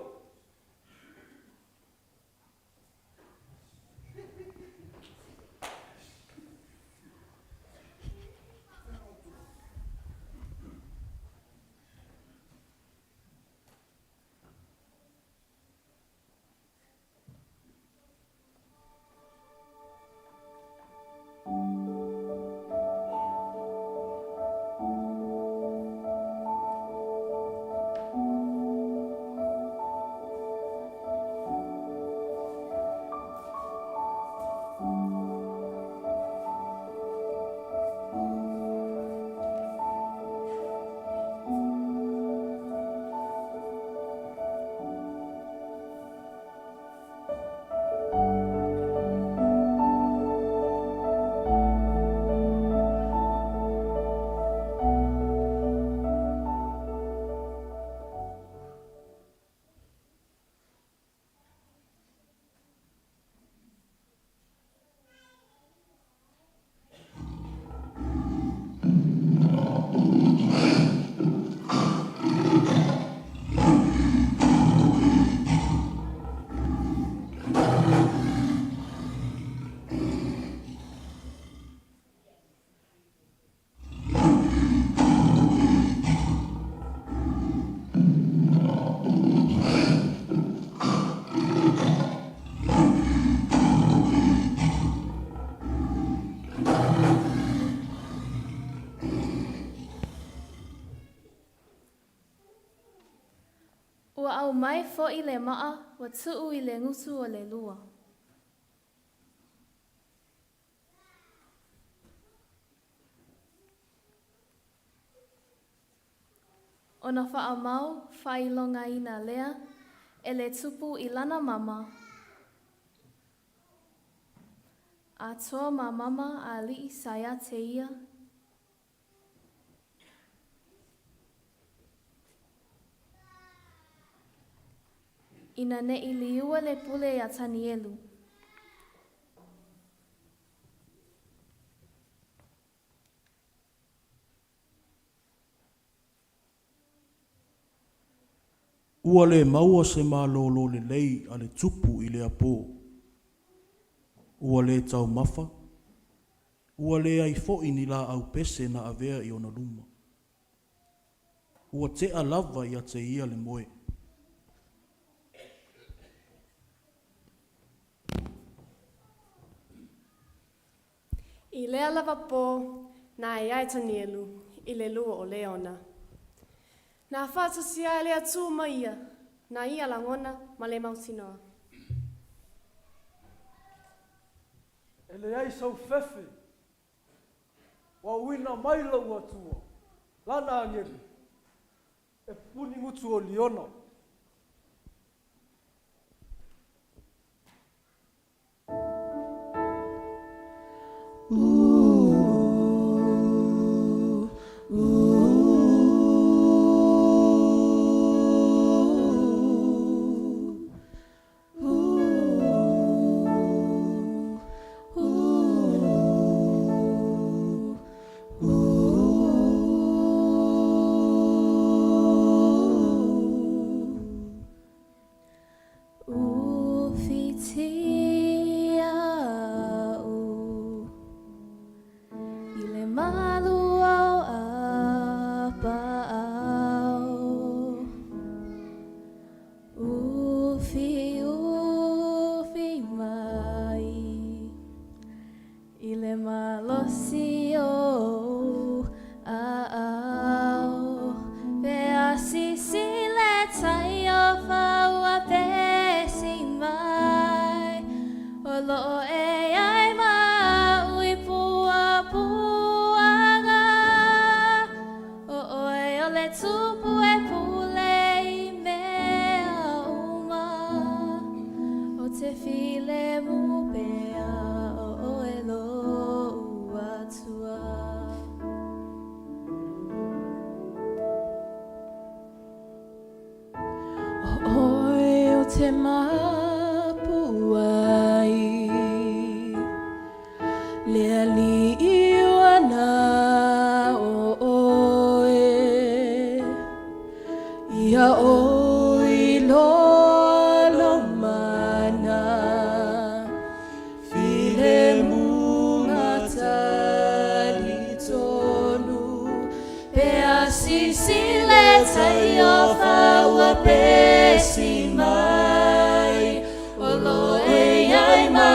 Ua aumai foʻi le maʻa ua tuʻu i le gutu o le lua. Ona faamau faailogaina lea e le tupu i lana mama, atoa ma mama a alii sa ia te ia. Ina neʻi liua le pule iā Tanielu. Ua lē maua se malōlō lelei a le Tupu i lea pō. Ua lē taumafa, ua leai foʻi ni lāʻau pese na avea i ona luma. Ua teʻa lava iā te ia le moe. I lea lava pō, na e ai Tanielu i le lua o Leona. Na faatasia e le Atua ma ia, na ia lagona ma le mautinoa. E leai sau fefe, ua uina mai lou Atua, Lana agelu, e puni gutu o liona. o le Tupu e pule i mea uma, O te filemu pea o oe lou Atua. O oe o te mapu ai, Le alii ua na o oe, Ia oi loa lou mana, Filemu matalitonu, Pe a sisile tai o fa ua pesi mai, O lo e iai ma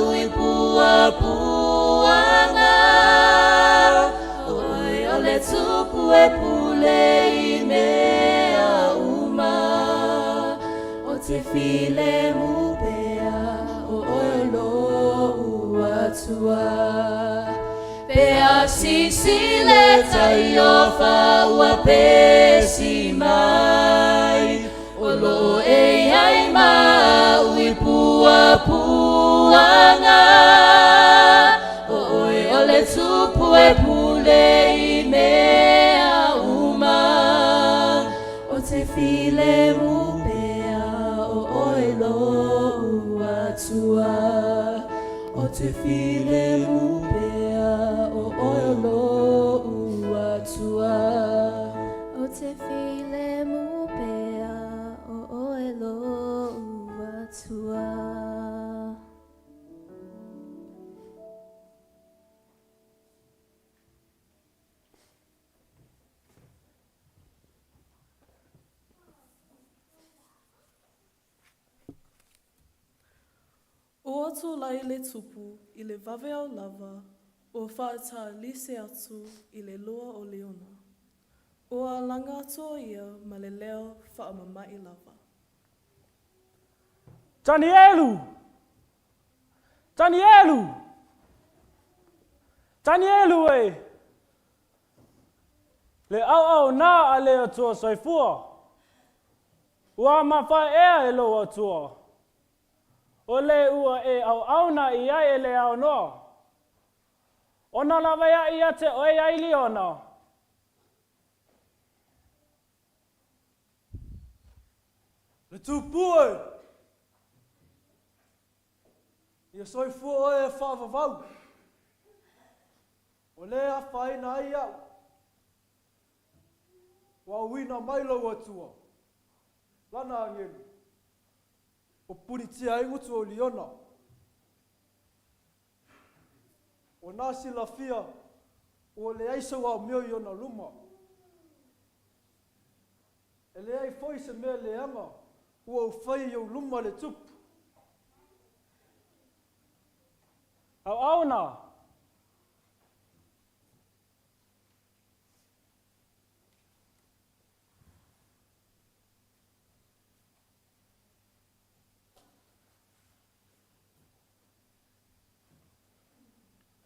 ui puapuaga, O oe o le Tupu e pule i mea uma, O te filemu pea o oe o lou Atua. Pe a sisile tai o fa ua pesi mai, O lo e iai ma ui puapuaga, O oe o le Tupu e pule i mea uma, O te filemu pea o oe lou Atua. O te filemu pea o oe lou Atua. O te filemu pea o oe lou Atua. Ua tulai le Tupu i le vaveao lava, ua faatalise atu i le lua o leona. Ua alaga atu o ia ma le leo faamama'i lava. Tanielu! Tanielu! Tanielu e! Le auauna a le Atua Soifua, ua mafae ea e lou Atua, o le ua e auauna i ai e le aonoa, ona laveaʻi ia te oe ai liona. Le Tupu e! Ia soifua oe e faavavau, o le afaina ai au, ua auina mai lou Atua, Lana agelu, o punitia ai gutu o liona. O nā silafia, ua leai sou amio i ona luma. E leai foi se mea leaga ua ou faia i ou luma le Tupu. Auauna.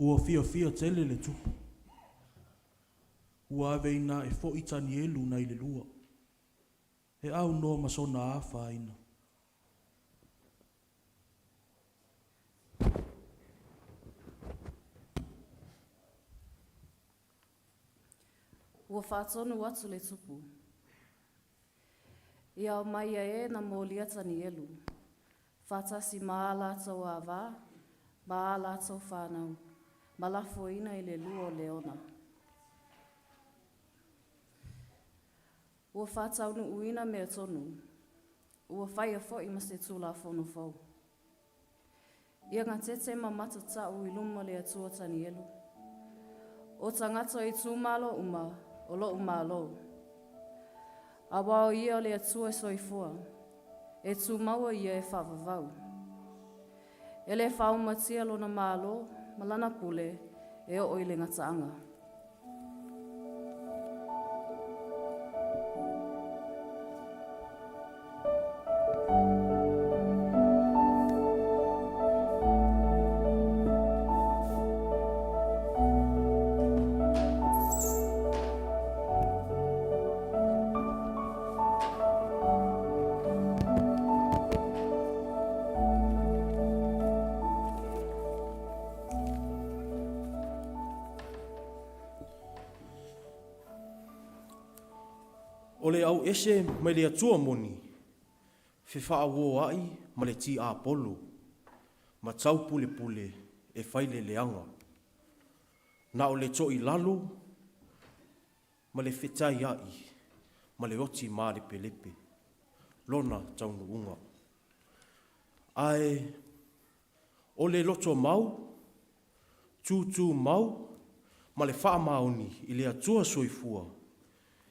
Ua fiafia tele le Tupu. Ua ave ina e foʻi Tanielu nai le lua. E aunoa ma sona afaina. Ua faatonu atu le Tupu. Ia aumai ia e na molia Tanielu, faatasi ma a latou avā ma a latou fanau, ma lafoina i le lua o leona. Ua faataunuuina mea tonu, ua faia foi ma se Tulafono fou. Ia gatete ma matatau i luma le Atua Tanielu, o tagata o itumalo uma o loʻu Malo. Auā o ia o le Atua e soifua, e tumau ia e faavavau. E le faaumatia lona Malo ma lana pule e oo i le gataaga. O le auese mai le Atua moni, fefaaoa'i ma le tiapolo, ma taupulepule e fai le leaga. Na o le to'ilalo ma le fetaia'i ma le oti malepelepe lona taunuuga. Ae o le loto mau, tūtū mau ma le faamaoni i le Atua soifua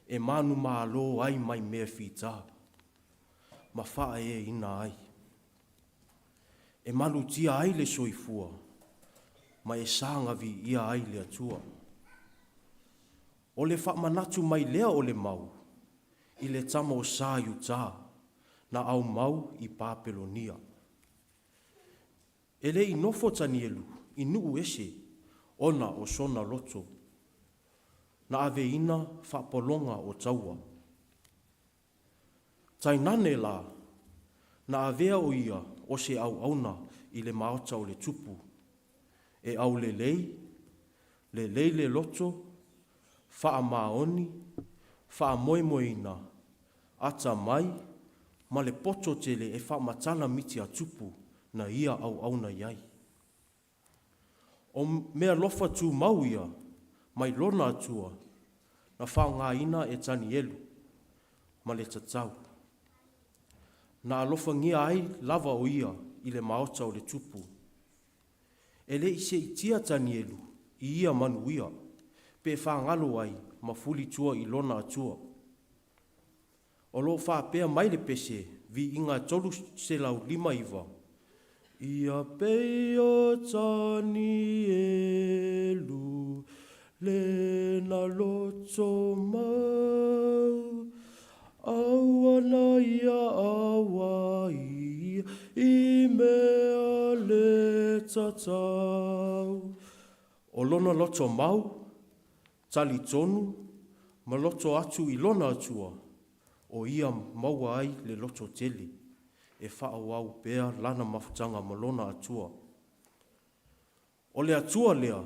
e manumalo ai mai mea fita ma faaeaina ai. E malutia ai le soifua ma e saga viia ai le Atua. O le faamanatu mai lea o le mau i le tama o Sa Iutā na aumau i Papelonia. E le i nofo Tanielu i nuu ese ona o sona loto. Na aveina faapologa o taua. Tainane la, na avea o ia o se auauna i le maota o le tupu, e aulelei, lelei le loto, faamaoni, faamoemoeina, atamai, ma le poto tele e faamatala miti a tupu na ia auauna i ai. O meaalofa tumau ia mai lona Atua na faaaogaina e Tanielu ma le tatau. Na alofagia ai lava o ia i le maota o le tupu. E le i seʻitia Tanielu i ia manuia pe fagalo ai ma fulitua i lona Atua. O lo o faapea mai le pese viiga 359, Ia pei o Tanielu lena loto mau, aua na ia auai i mea le tatau. O lona loto mau, talitonu ma loto atu i lona Atua, o ia maua ai le loto tele, e faaauau pea lana mafutaga ma lona Atua. O le Atua lea,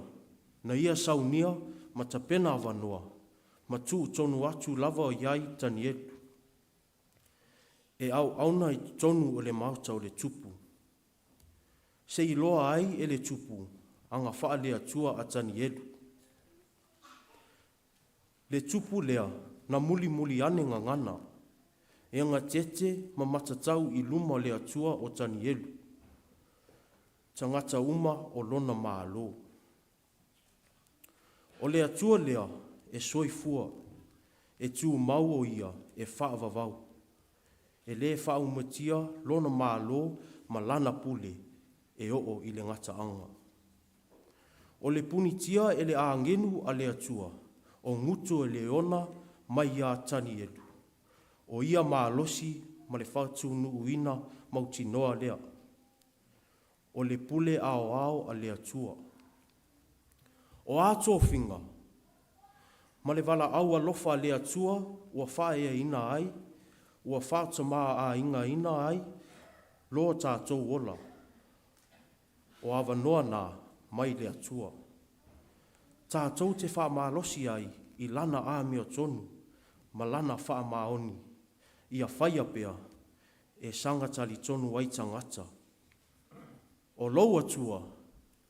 na ia saunia ma tapena avanoa, ma tuu tonu atu lava i ai Tanielu, e auauna i totonu o le maota o le tupu. Se i iloa ai e le tupu aga faale-Atua a Tanielu. Le tupu lea na mulimuli ane gagana, e agatete ma matatau i luma o le Atua o Tanielu, tagata uma o lona Malo. O le Atua lea e soifua, e tumau o ia e faavavau. E lē faaumatia lona Malo ma lana pule e oo i le gataaga. O le punitia e le agelu a le Atua o gutu e leona mai iā Tanielu, o ia malosi ma le faatunuuina mautinoa lea, o le pule aoao a le Atua. O a tofiga ma le valaau alofa a le Atua ua faaeaina ai, ua faatamaoaigaina ai lo tatou ola, o avanoa na mai le Atua. Tatou te faamalosi ai i Lana amiotonu ma Lana faamaoni ia faia pea e saga talitonu ai tagata. O lou Atua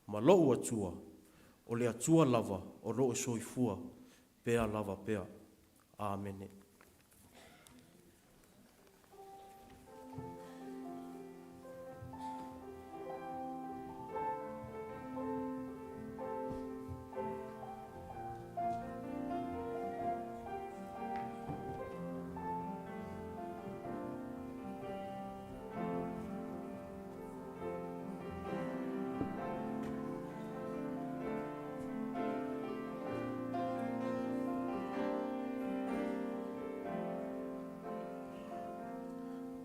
ma lo'u Atua, o le Atua lava o lo o soifua pea lava pea. Amene.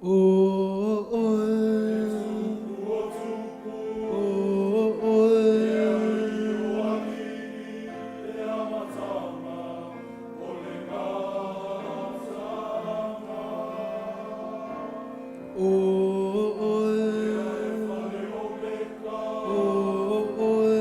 O oe, o oe. O oe, o oe.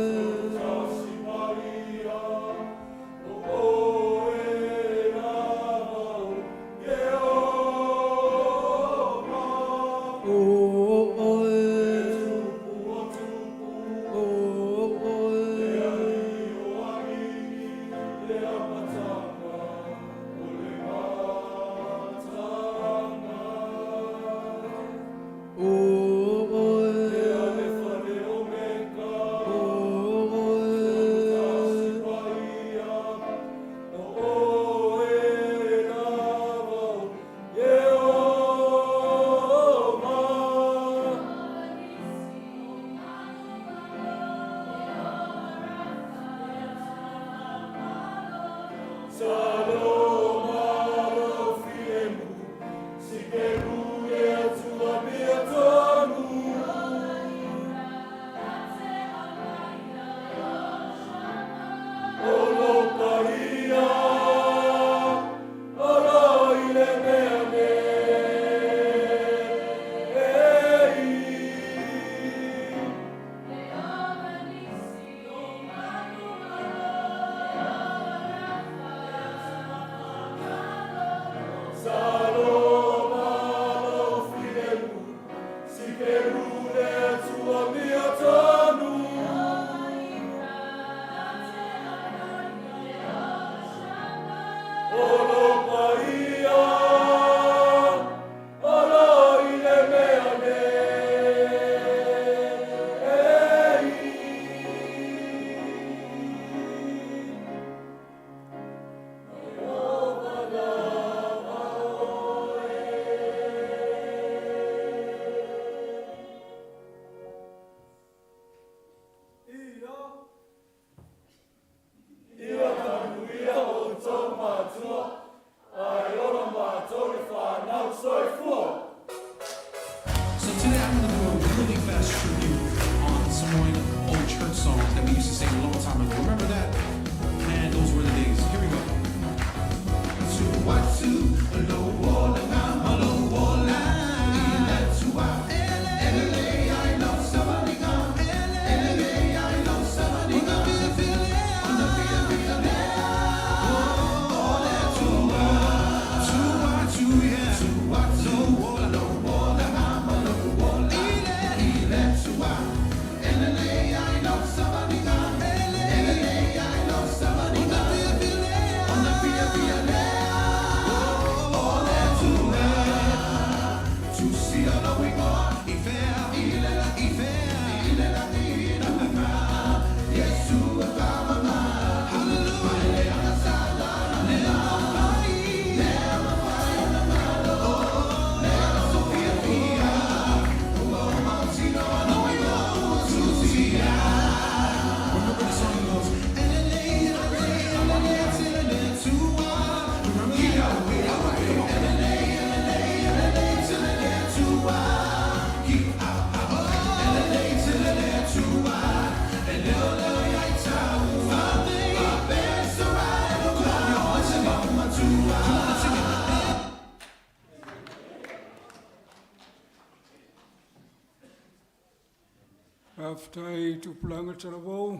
Faafetai i tupulaga talavou,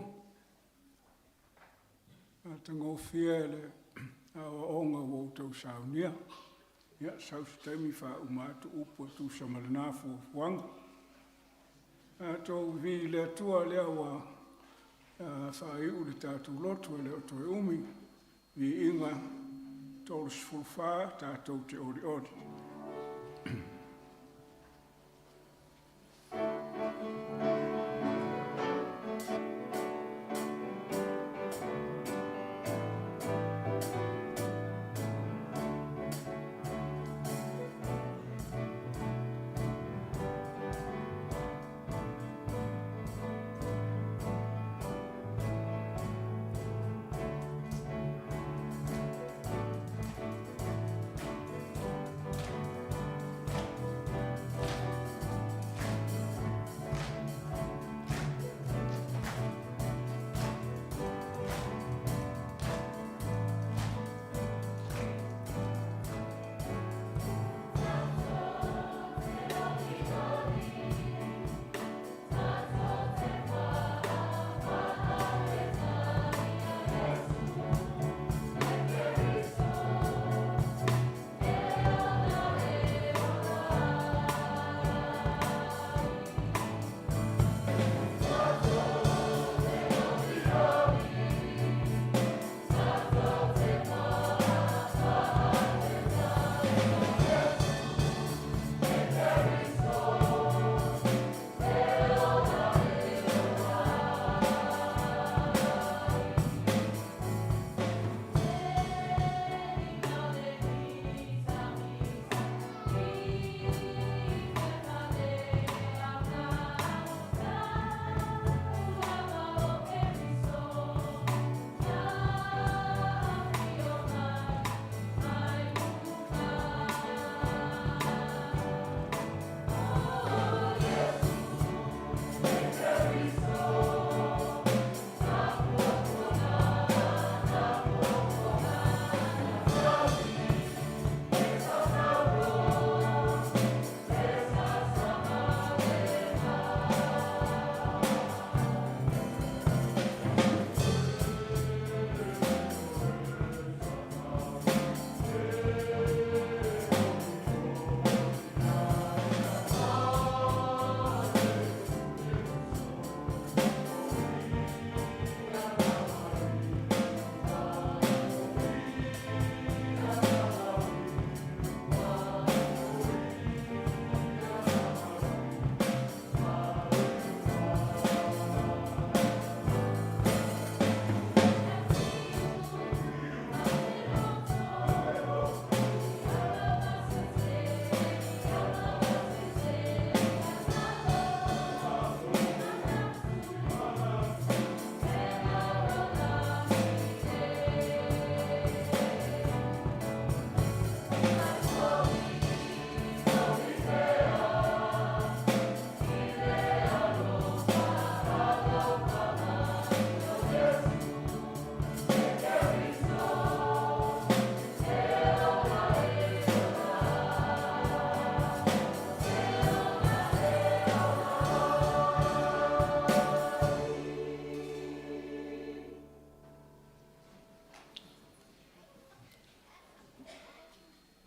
matagofie le aoaoga ua outou saunia. Ia, sau se taimi faauma atu upu e tusa ma lena fuafuaga. Tatou vivi i le Atua lea ua faaiu le tatou lotu e le o toe umi. Viiga 34 tatou te olioli.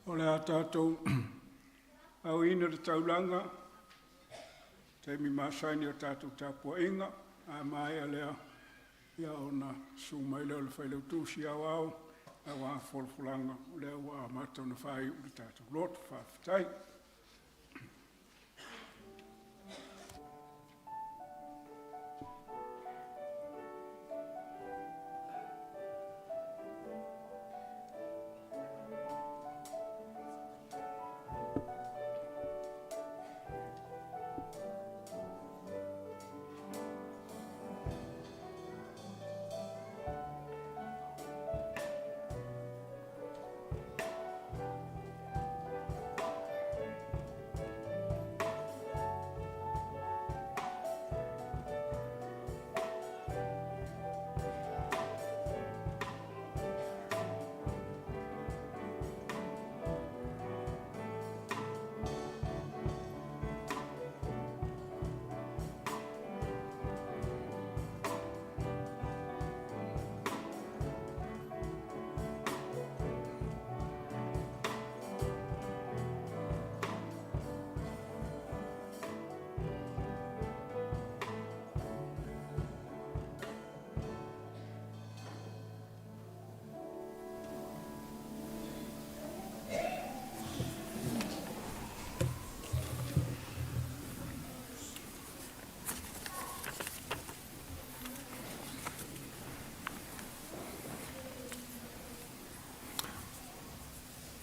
O le a tatou aoina le taulaga, taimi masani o tatou tapuaiga, a maea lea, ia ona susu mai lea o le Failautusi Aoao aua folafolaga o lea ua amata ona faaiu le tatou lotu. Faafetai.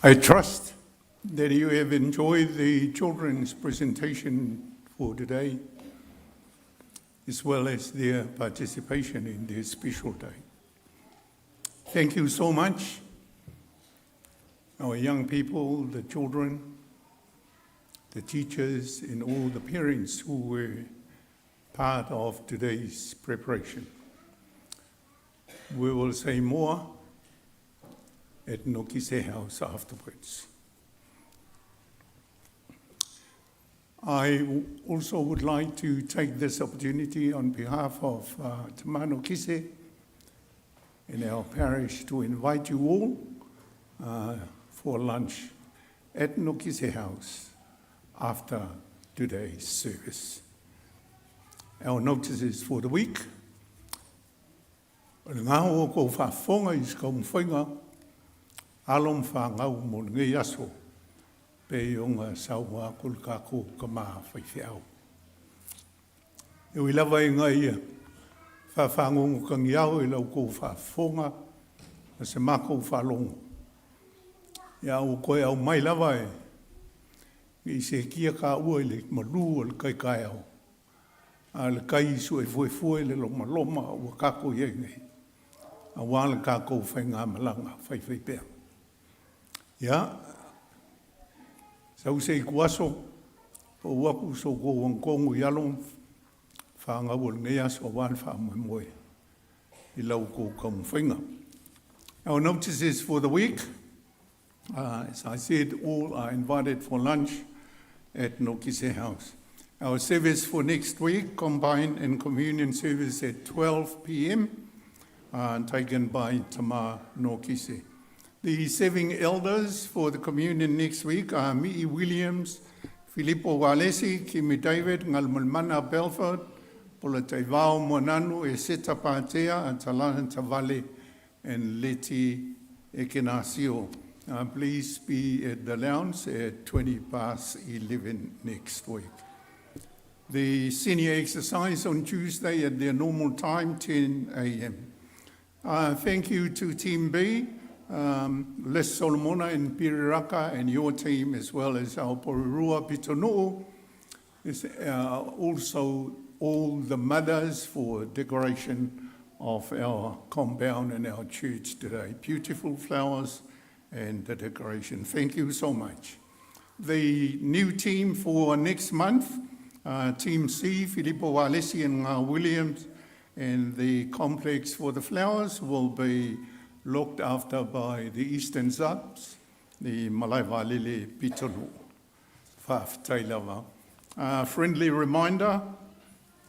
I trust that you have enjoyed the children's presentation for today, as well as their participation in this special day. Thank you so much, our young people, the children, the teachers, and all the parents who were part of today's preparation. We will say more at Nokise House afterwards. I also would like to take this opportunity on behalf of Tamano Kise in our parish to invite you all for lunch at Nokise House after today's service. Our notices for the week. O le gaho o kou faafofoga i se taumafaiga alo ma fanau mo lenei aso, pei ona saunoa atu le tatou tama faifeau. E ui lava ina ia faafagogo tagiao i la outou faafofoga ma se matou faalogo, ia a ua toe aumai lava e ne i seetia taua i le malu o le tai taeao, a o le tai suefuefue le lomaloma ua tatou i ai nei, aua le tatou faigamalaga faifaipea. Ia, sau se ituaso, pau atu so outou agotonu i alo ma fanau o lenei aso aua le faamoemoe i la outou taumafaiga. Our notices for the week. As I said, all are invited for lunch at Nokise House. Our service for next week, combined and communion service at 12 p.m., taken by Tamar Nokise. The serving elders for the communion next week are Mi'i Williams, Filippo Walesi, Kimi David, Ngalmalmana Belford, Polataivao Moananu, Eseta Patea, Atalana Tavale, and Leti Ekenasio. Please be at the lounge at 20 past 11 next week. The senior exercise on Tuesday at their normal time, 10 a.m. Thank you to Team B, Les Solomona and Piriraka and your team, as well as our Porirua Pitono'o, is, also all the mothers for decoration of our compound and our church today. Beautiful flowers and the decoration. Thank you so much. The new team for next month, Team C, Filippo Walesi and Ngā Williams, and the complex for the flowers will be looked after by the Eastern Subs, the Malaevalele Pitonu. Faafetai lava. Friendly reminder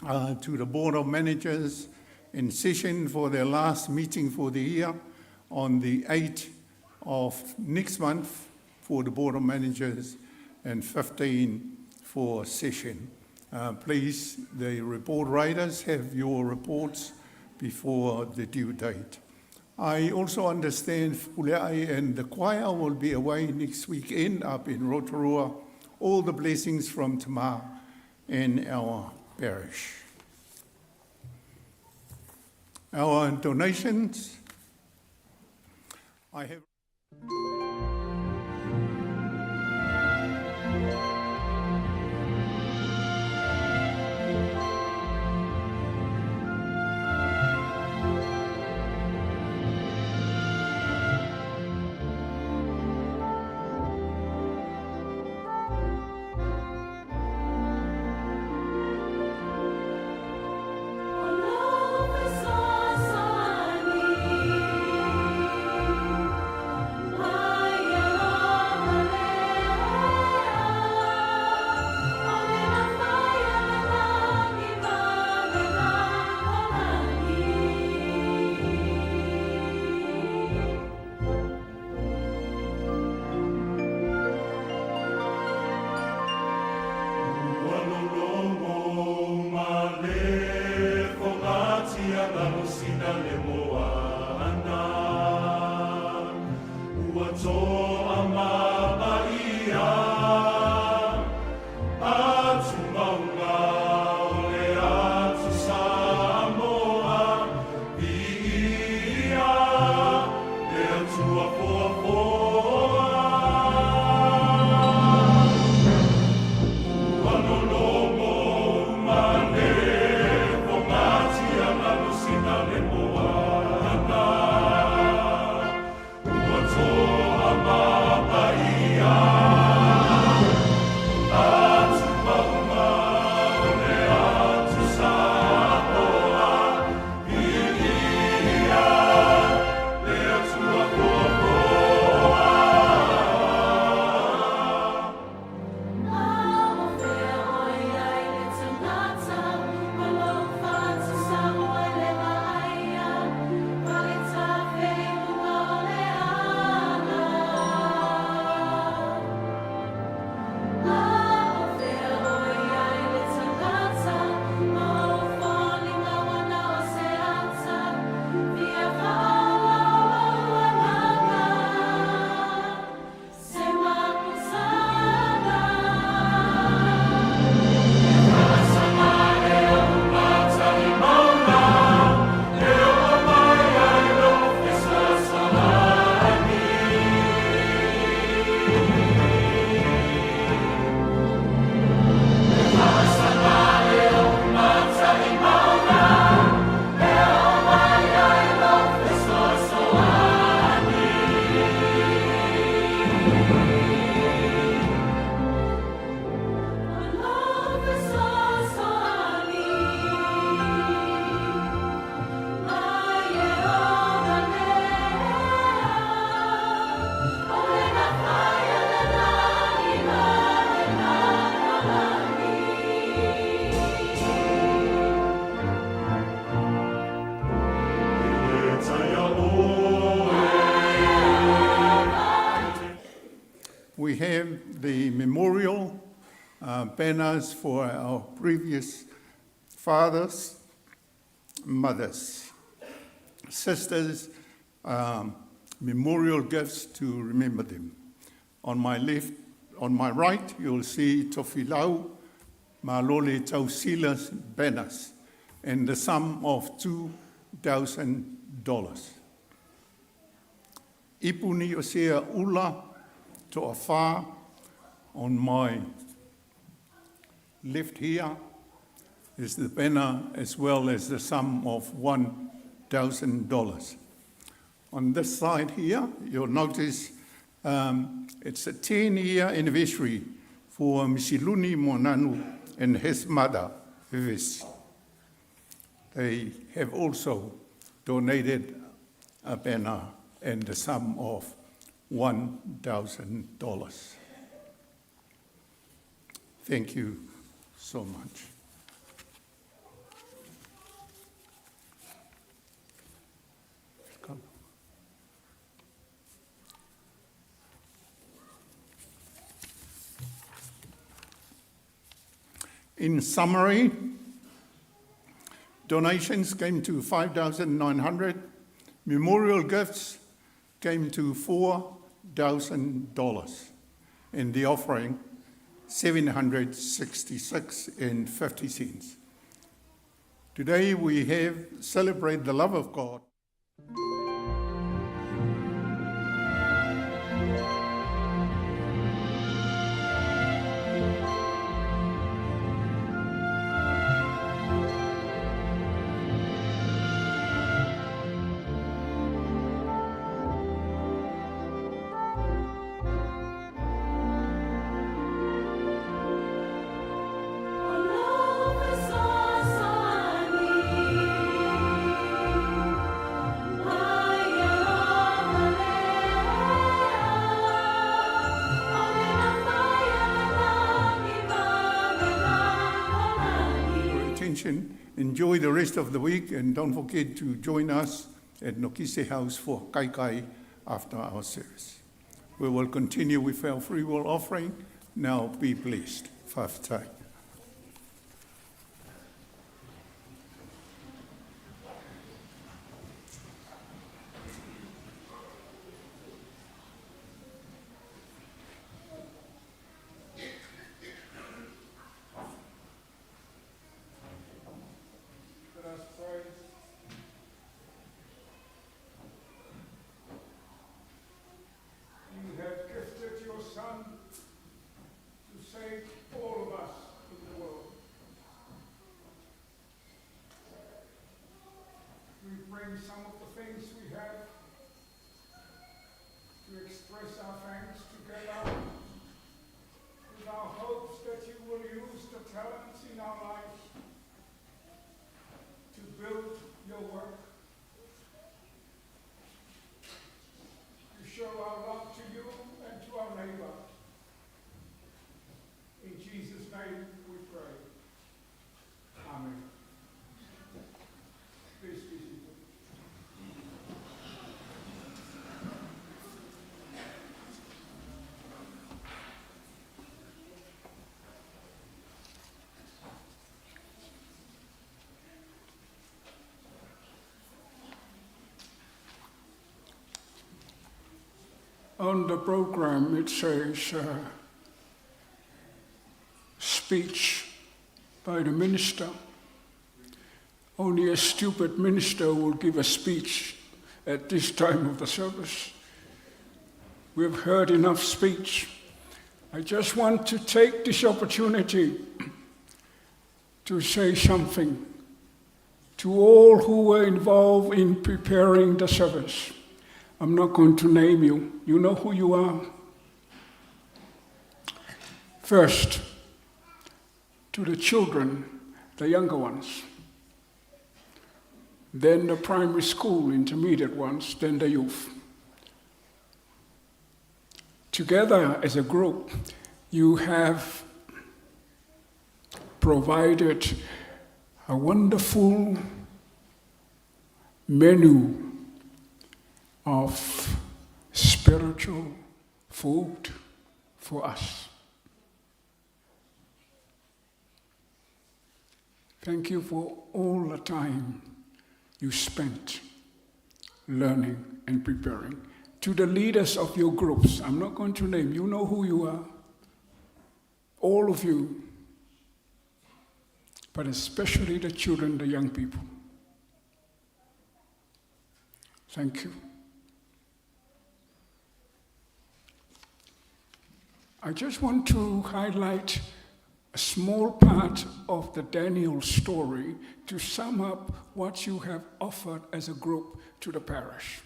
to the Board of Managers in session for their last meeting for the year on the 8th of next month for the Board of Managers and 15 for session. Please, the report writers, have your reports before the due date. I also understand Fuleai and the choir will be away next weekend up in Rotorua. All the blessings from Tamar in our parish. Our donations. I have. Ua lologo ma le fogatia lalo sina le moana. Ua toa mama ia atu mauga o le atu Samoa. Viia le Atua foafoa. we have the memorial banners for our previous fathers, mothers, sisters, memorial gifts to remember them. On my left, on my right, you'll see Tofilau Malole Tausila's banners and the sum of $2,000. Ipuni Osea Ula To'afa on my left here is the banner as well as the sum of $1,000. On this side here, you'll notice it's a 10-year anniversary for Misiluni Monanu and his mother, Vivis. They have also donated a banner and the sum of $1,000. Thank you so much. Come. In summary, donations came to 5,900, memorial gifts came to $4,000, and the offering 766 and 50 cents. Today we have celebrated the love of God. Your attention. Enjoy the rest of the week and don't forget to join us at Nokise House for Kai Kai after our service. We will continue with our free will offering. Now be blessed. Fa'afetai. Let us pray. You have gifted your Son to save all of us in the world. We bring some of the things we have to express our thanks together with our hopes that you will use the talents in our lives to build your work, to show our love to you and to our neighbor. In Jesus' name we pray. Amen. Please be seated. On the program, it says speech by the minister. Only a stupid minister will give a speech at this time of the service. We've heard enough speech. I just want to take this opportunity to say something to all who were involved in preparing the service. I'm not going to name you. You know who you are. First, to the children, the younger ones, then the primary school, intermediate ones, then the youth. Together as a group, you have provided a wonderful menu of spiritual food. for us. Thank you for all the time you spent learning and preparing. To the leaders of your groups, I'm not going to name, you know who you are, all of you, but especially the children, the young people. Thank you. I just want to highlight a small part of the Daniel story to sum up what you have offered as a group to the parish.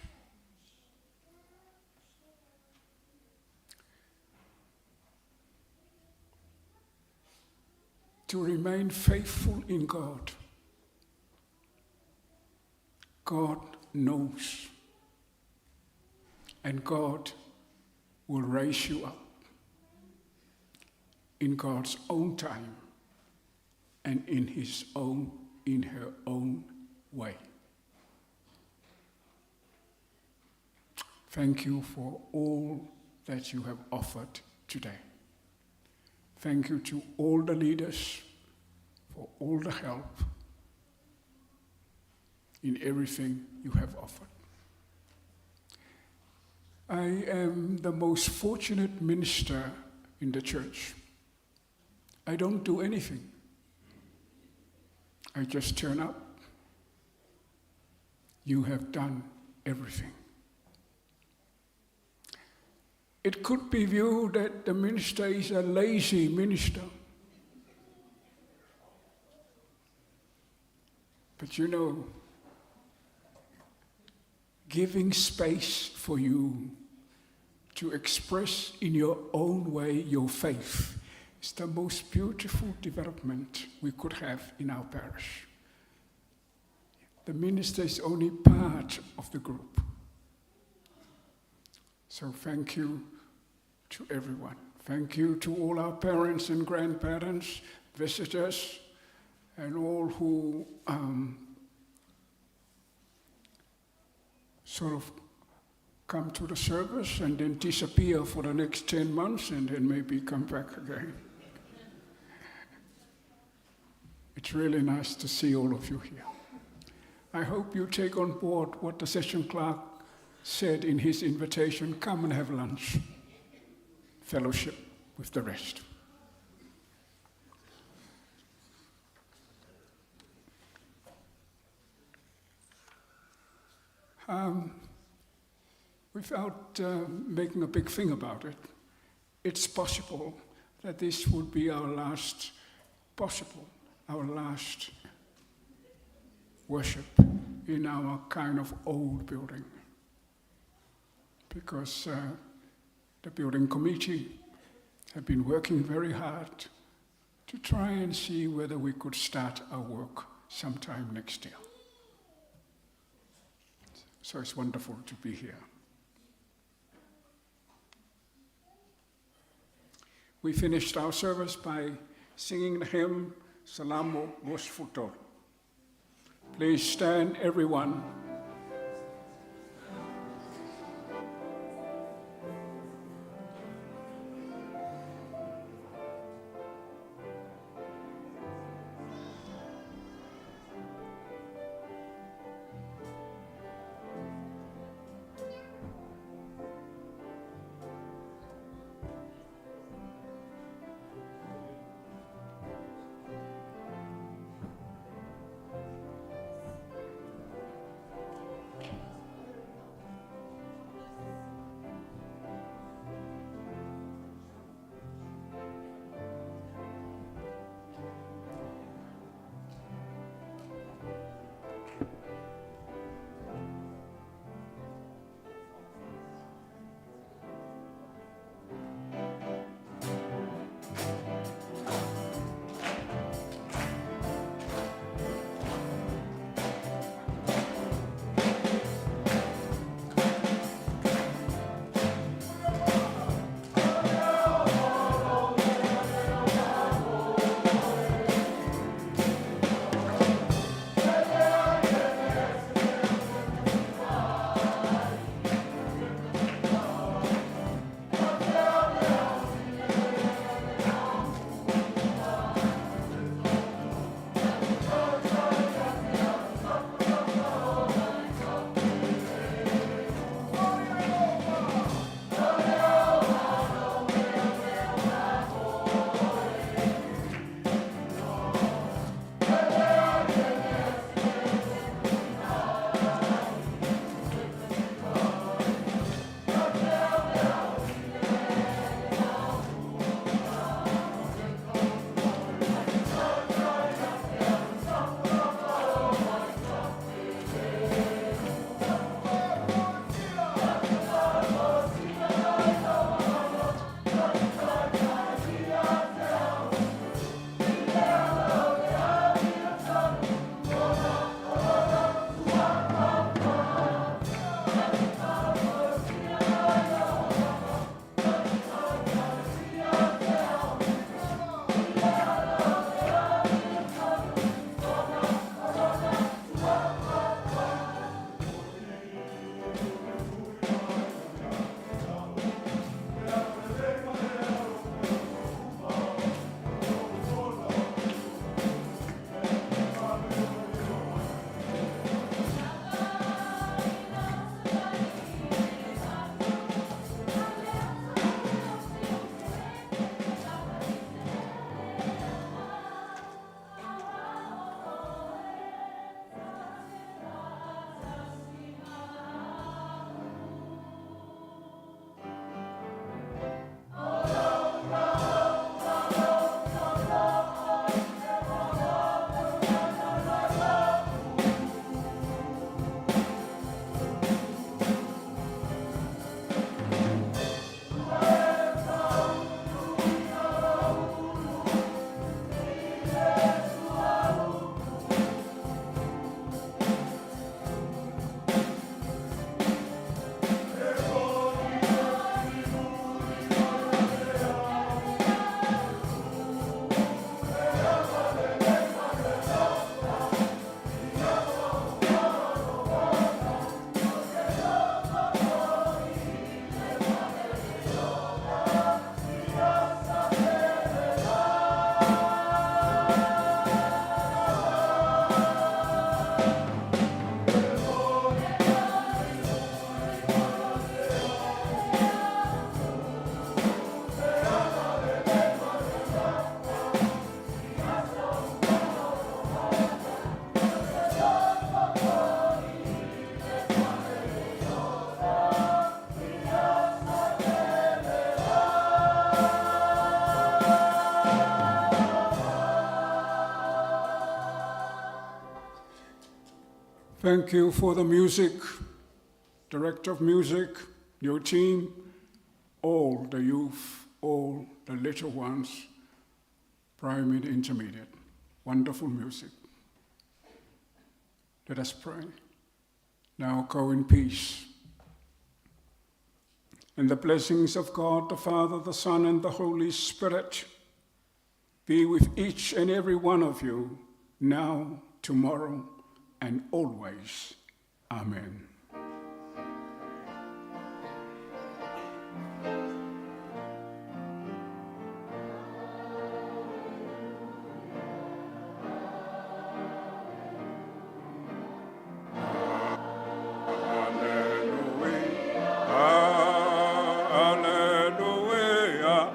To remain faithful in God. God knows. And God will raise you up in God's own time and in his own, in her own way. Thank you for all that you have offered today. Thank you to all the leaders for all the help in everything you have offered. I am the most fortunate minister in the church. I don't do anything. I just turn up. You have done everything. It could be viewed that the minister is a lazy minister. But you know, giving space for you to express in your own way your faith is the most beautiful development we could have in our parish. The minister is only part of the group. So thank you to everyone. Thank you to all our parents and grandparents, visitors, and all who um, sort of come to the service and then disappear for the next 10 months and then maybe come back again. It's really nice to see all of you here. I hope you take on board what the session clerk said in his invitation come and have lunch, fellowship with the rest. Um, without uh, making a big thing about it, it's possible that this would be our last, possible, our last worship in our kind of old building. Because uh, the building committee have been working very hard to try and see whether we could start our work sometime next year. So it's wonderful to be here. We finished our service by singing the hymn Salamo Vosfutor. Please stand, everyone. Thank you for the music, director of music, your team, all the youth, all the little ones, primary and intermediate. Wonderful music. Let us pray. Now go in peace. And the blessings of God, the Father, the Son, and the Holy Spirit be with each and every one of you now, tomorrow, and always. Amen. Alleluia.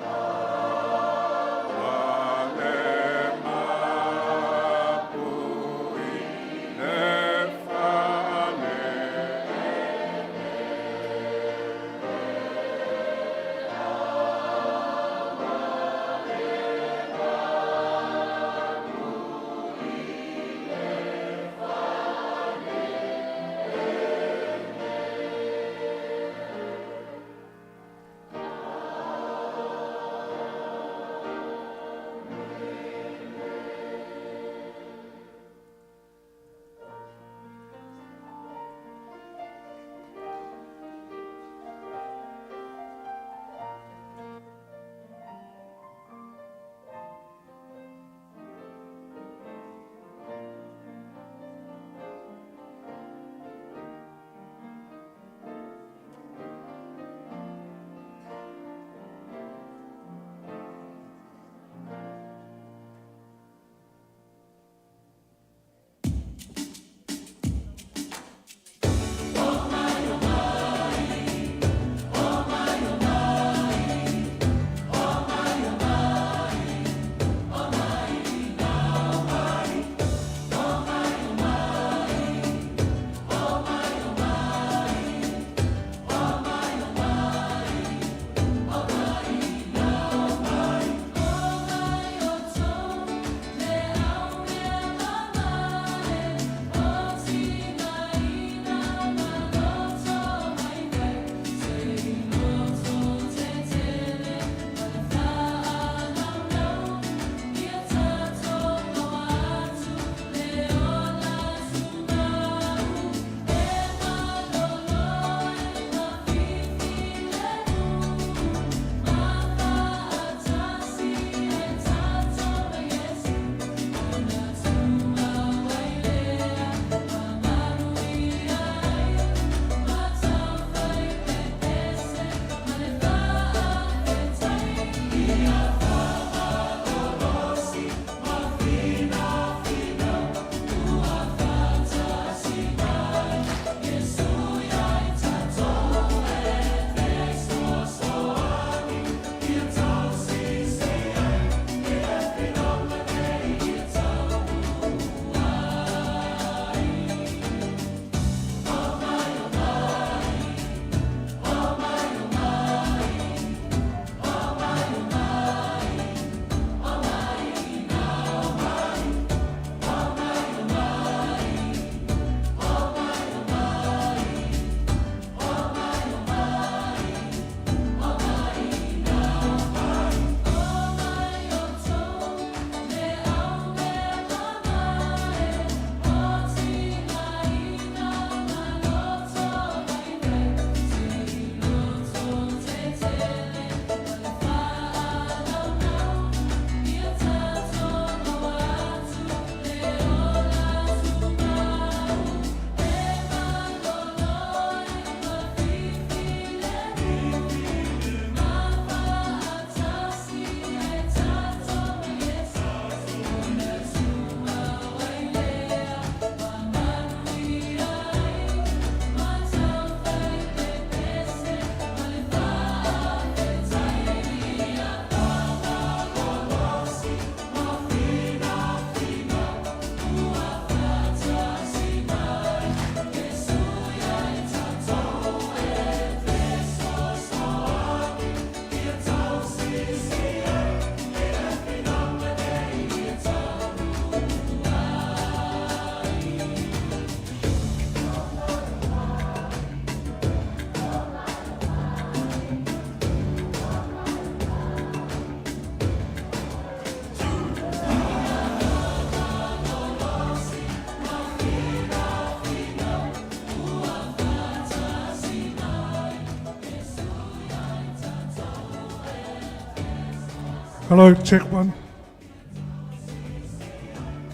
Hello, check one.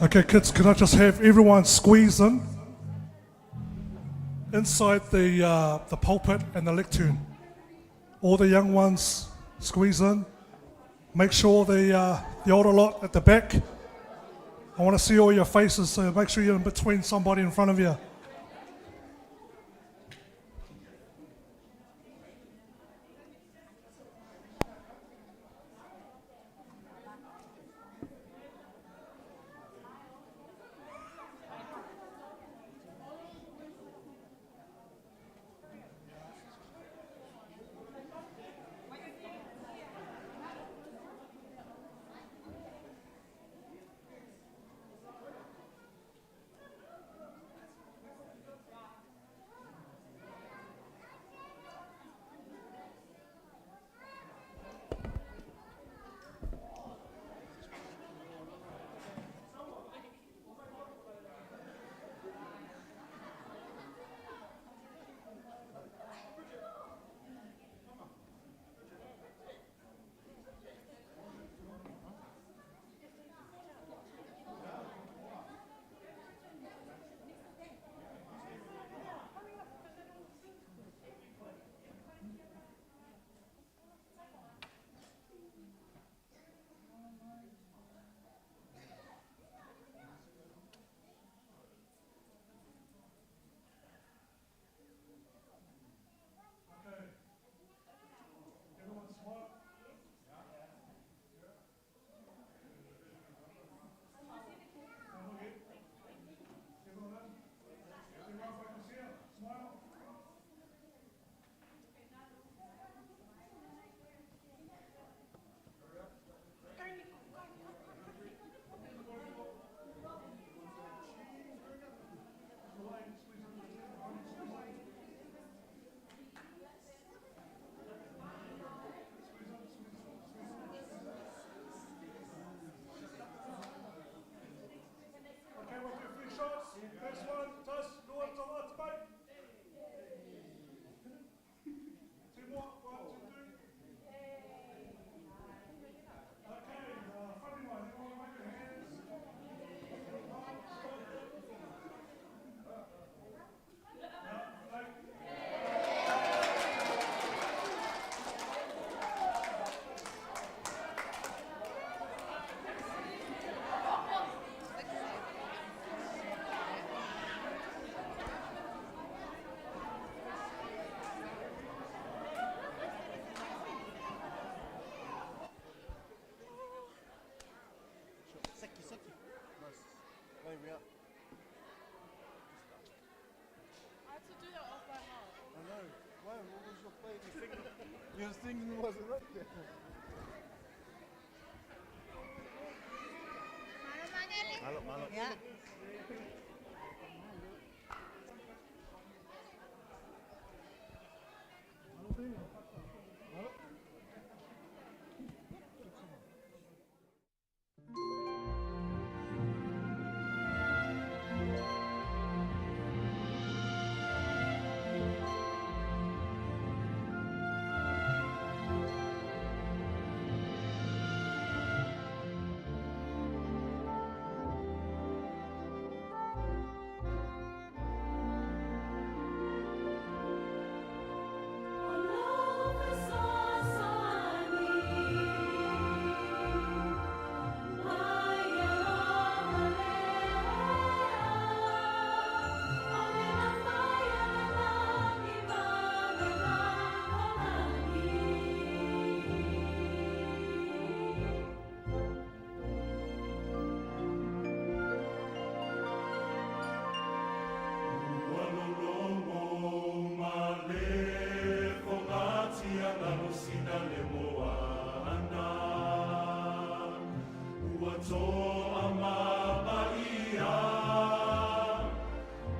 Okay, kids, could I just have everyone squeeze in inside the, the pulpit and the lectern? All the young ones squeeze in. Make sure the, the older lot at the back. I want to see all your faces, so make sure you're in between somebody in front of you. Your thing wasn't right there. Malo, malo. Yeah. Ua lologo ma le fogatia lalo sina le moana. Ua toa mapaia,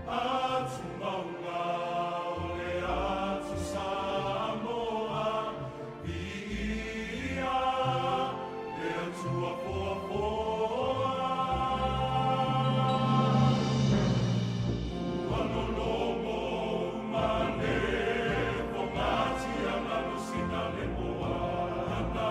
atu maunga o le atu Samoa. Viia le Atua foafoa. Ua lologo ma le fogatia lalo sina le moana.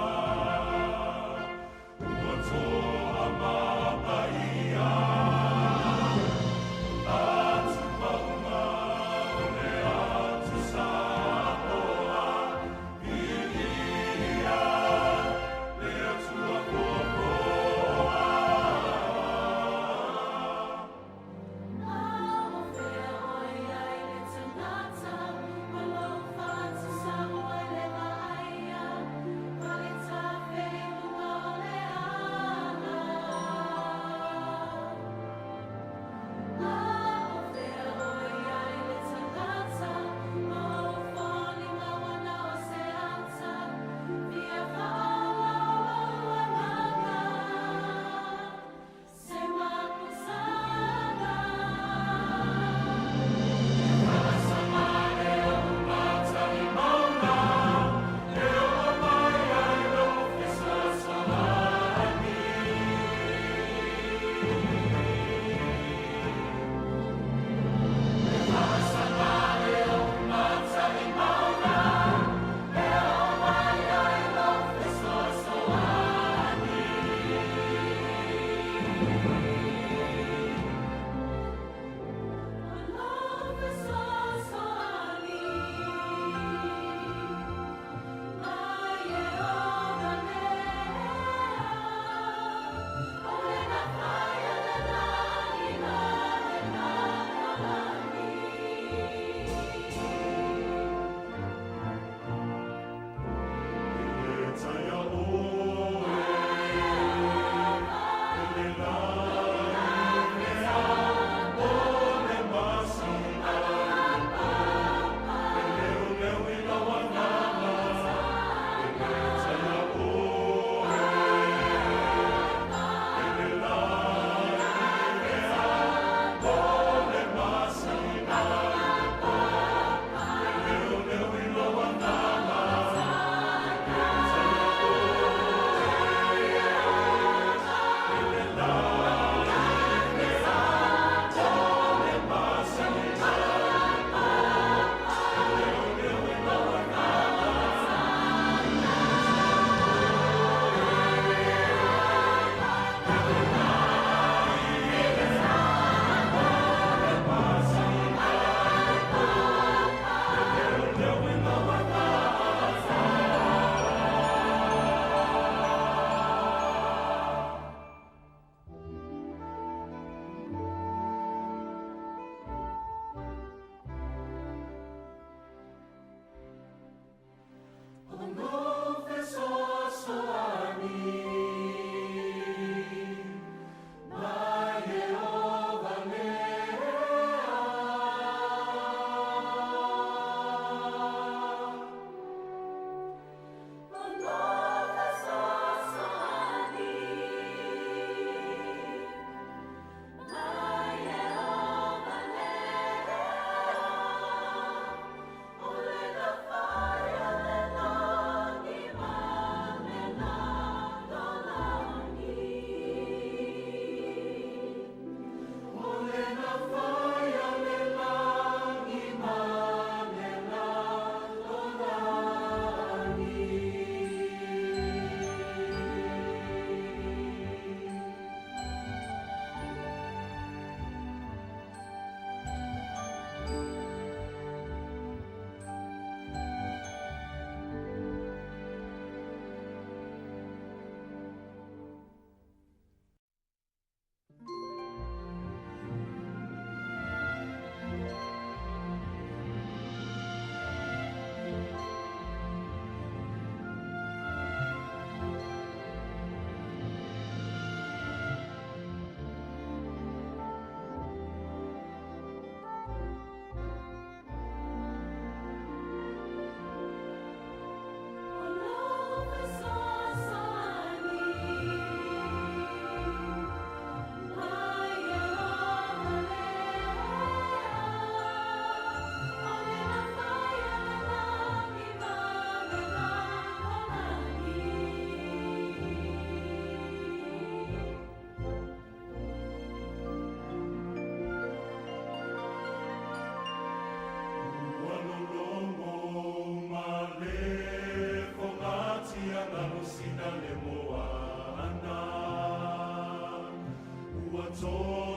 Atoa.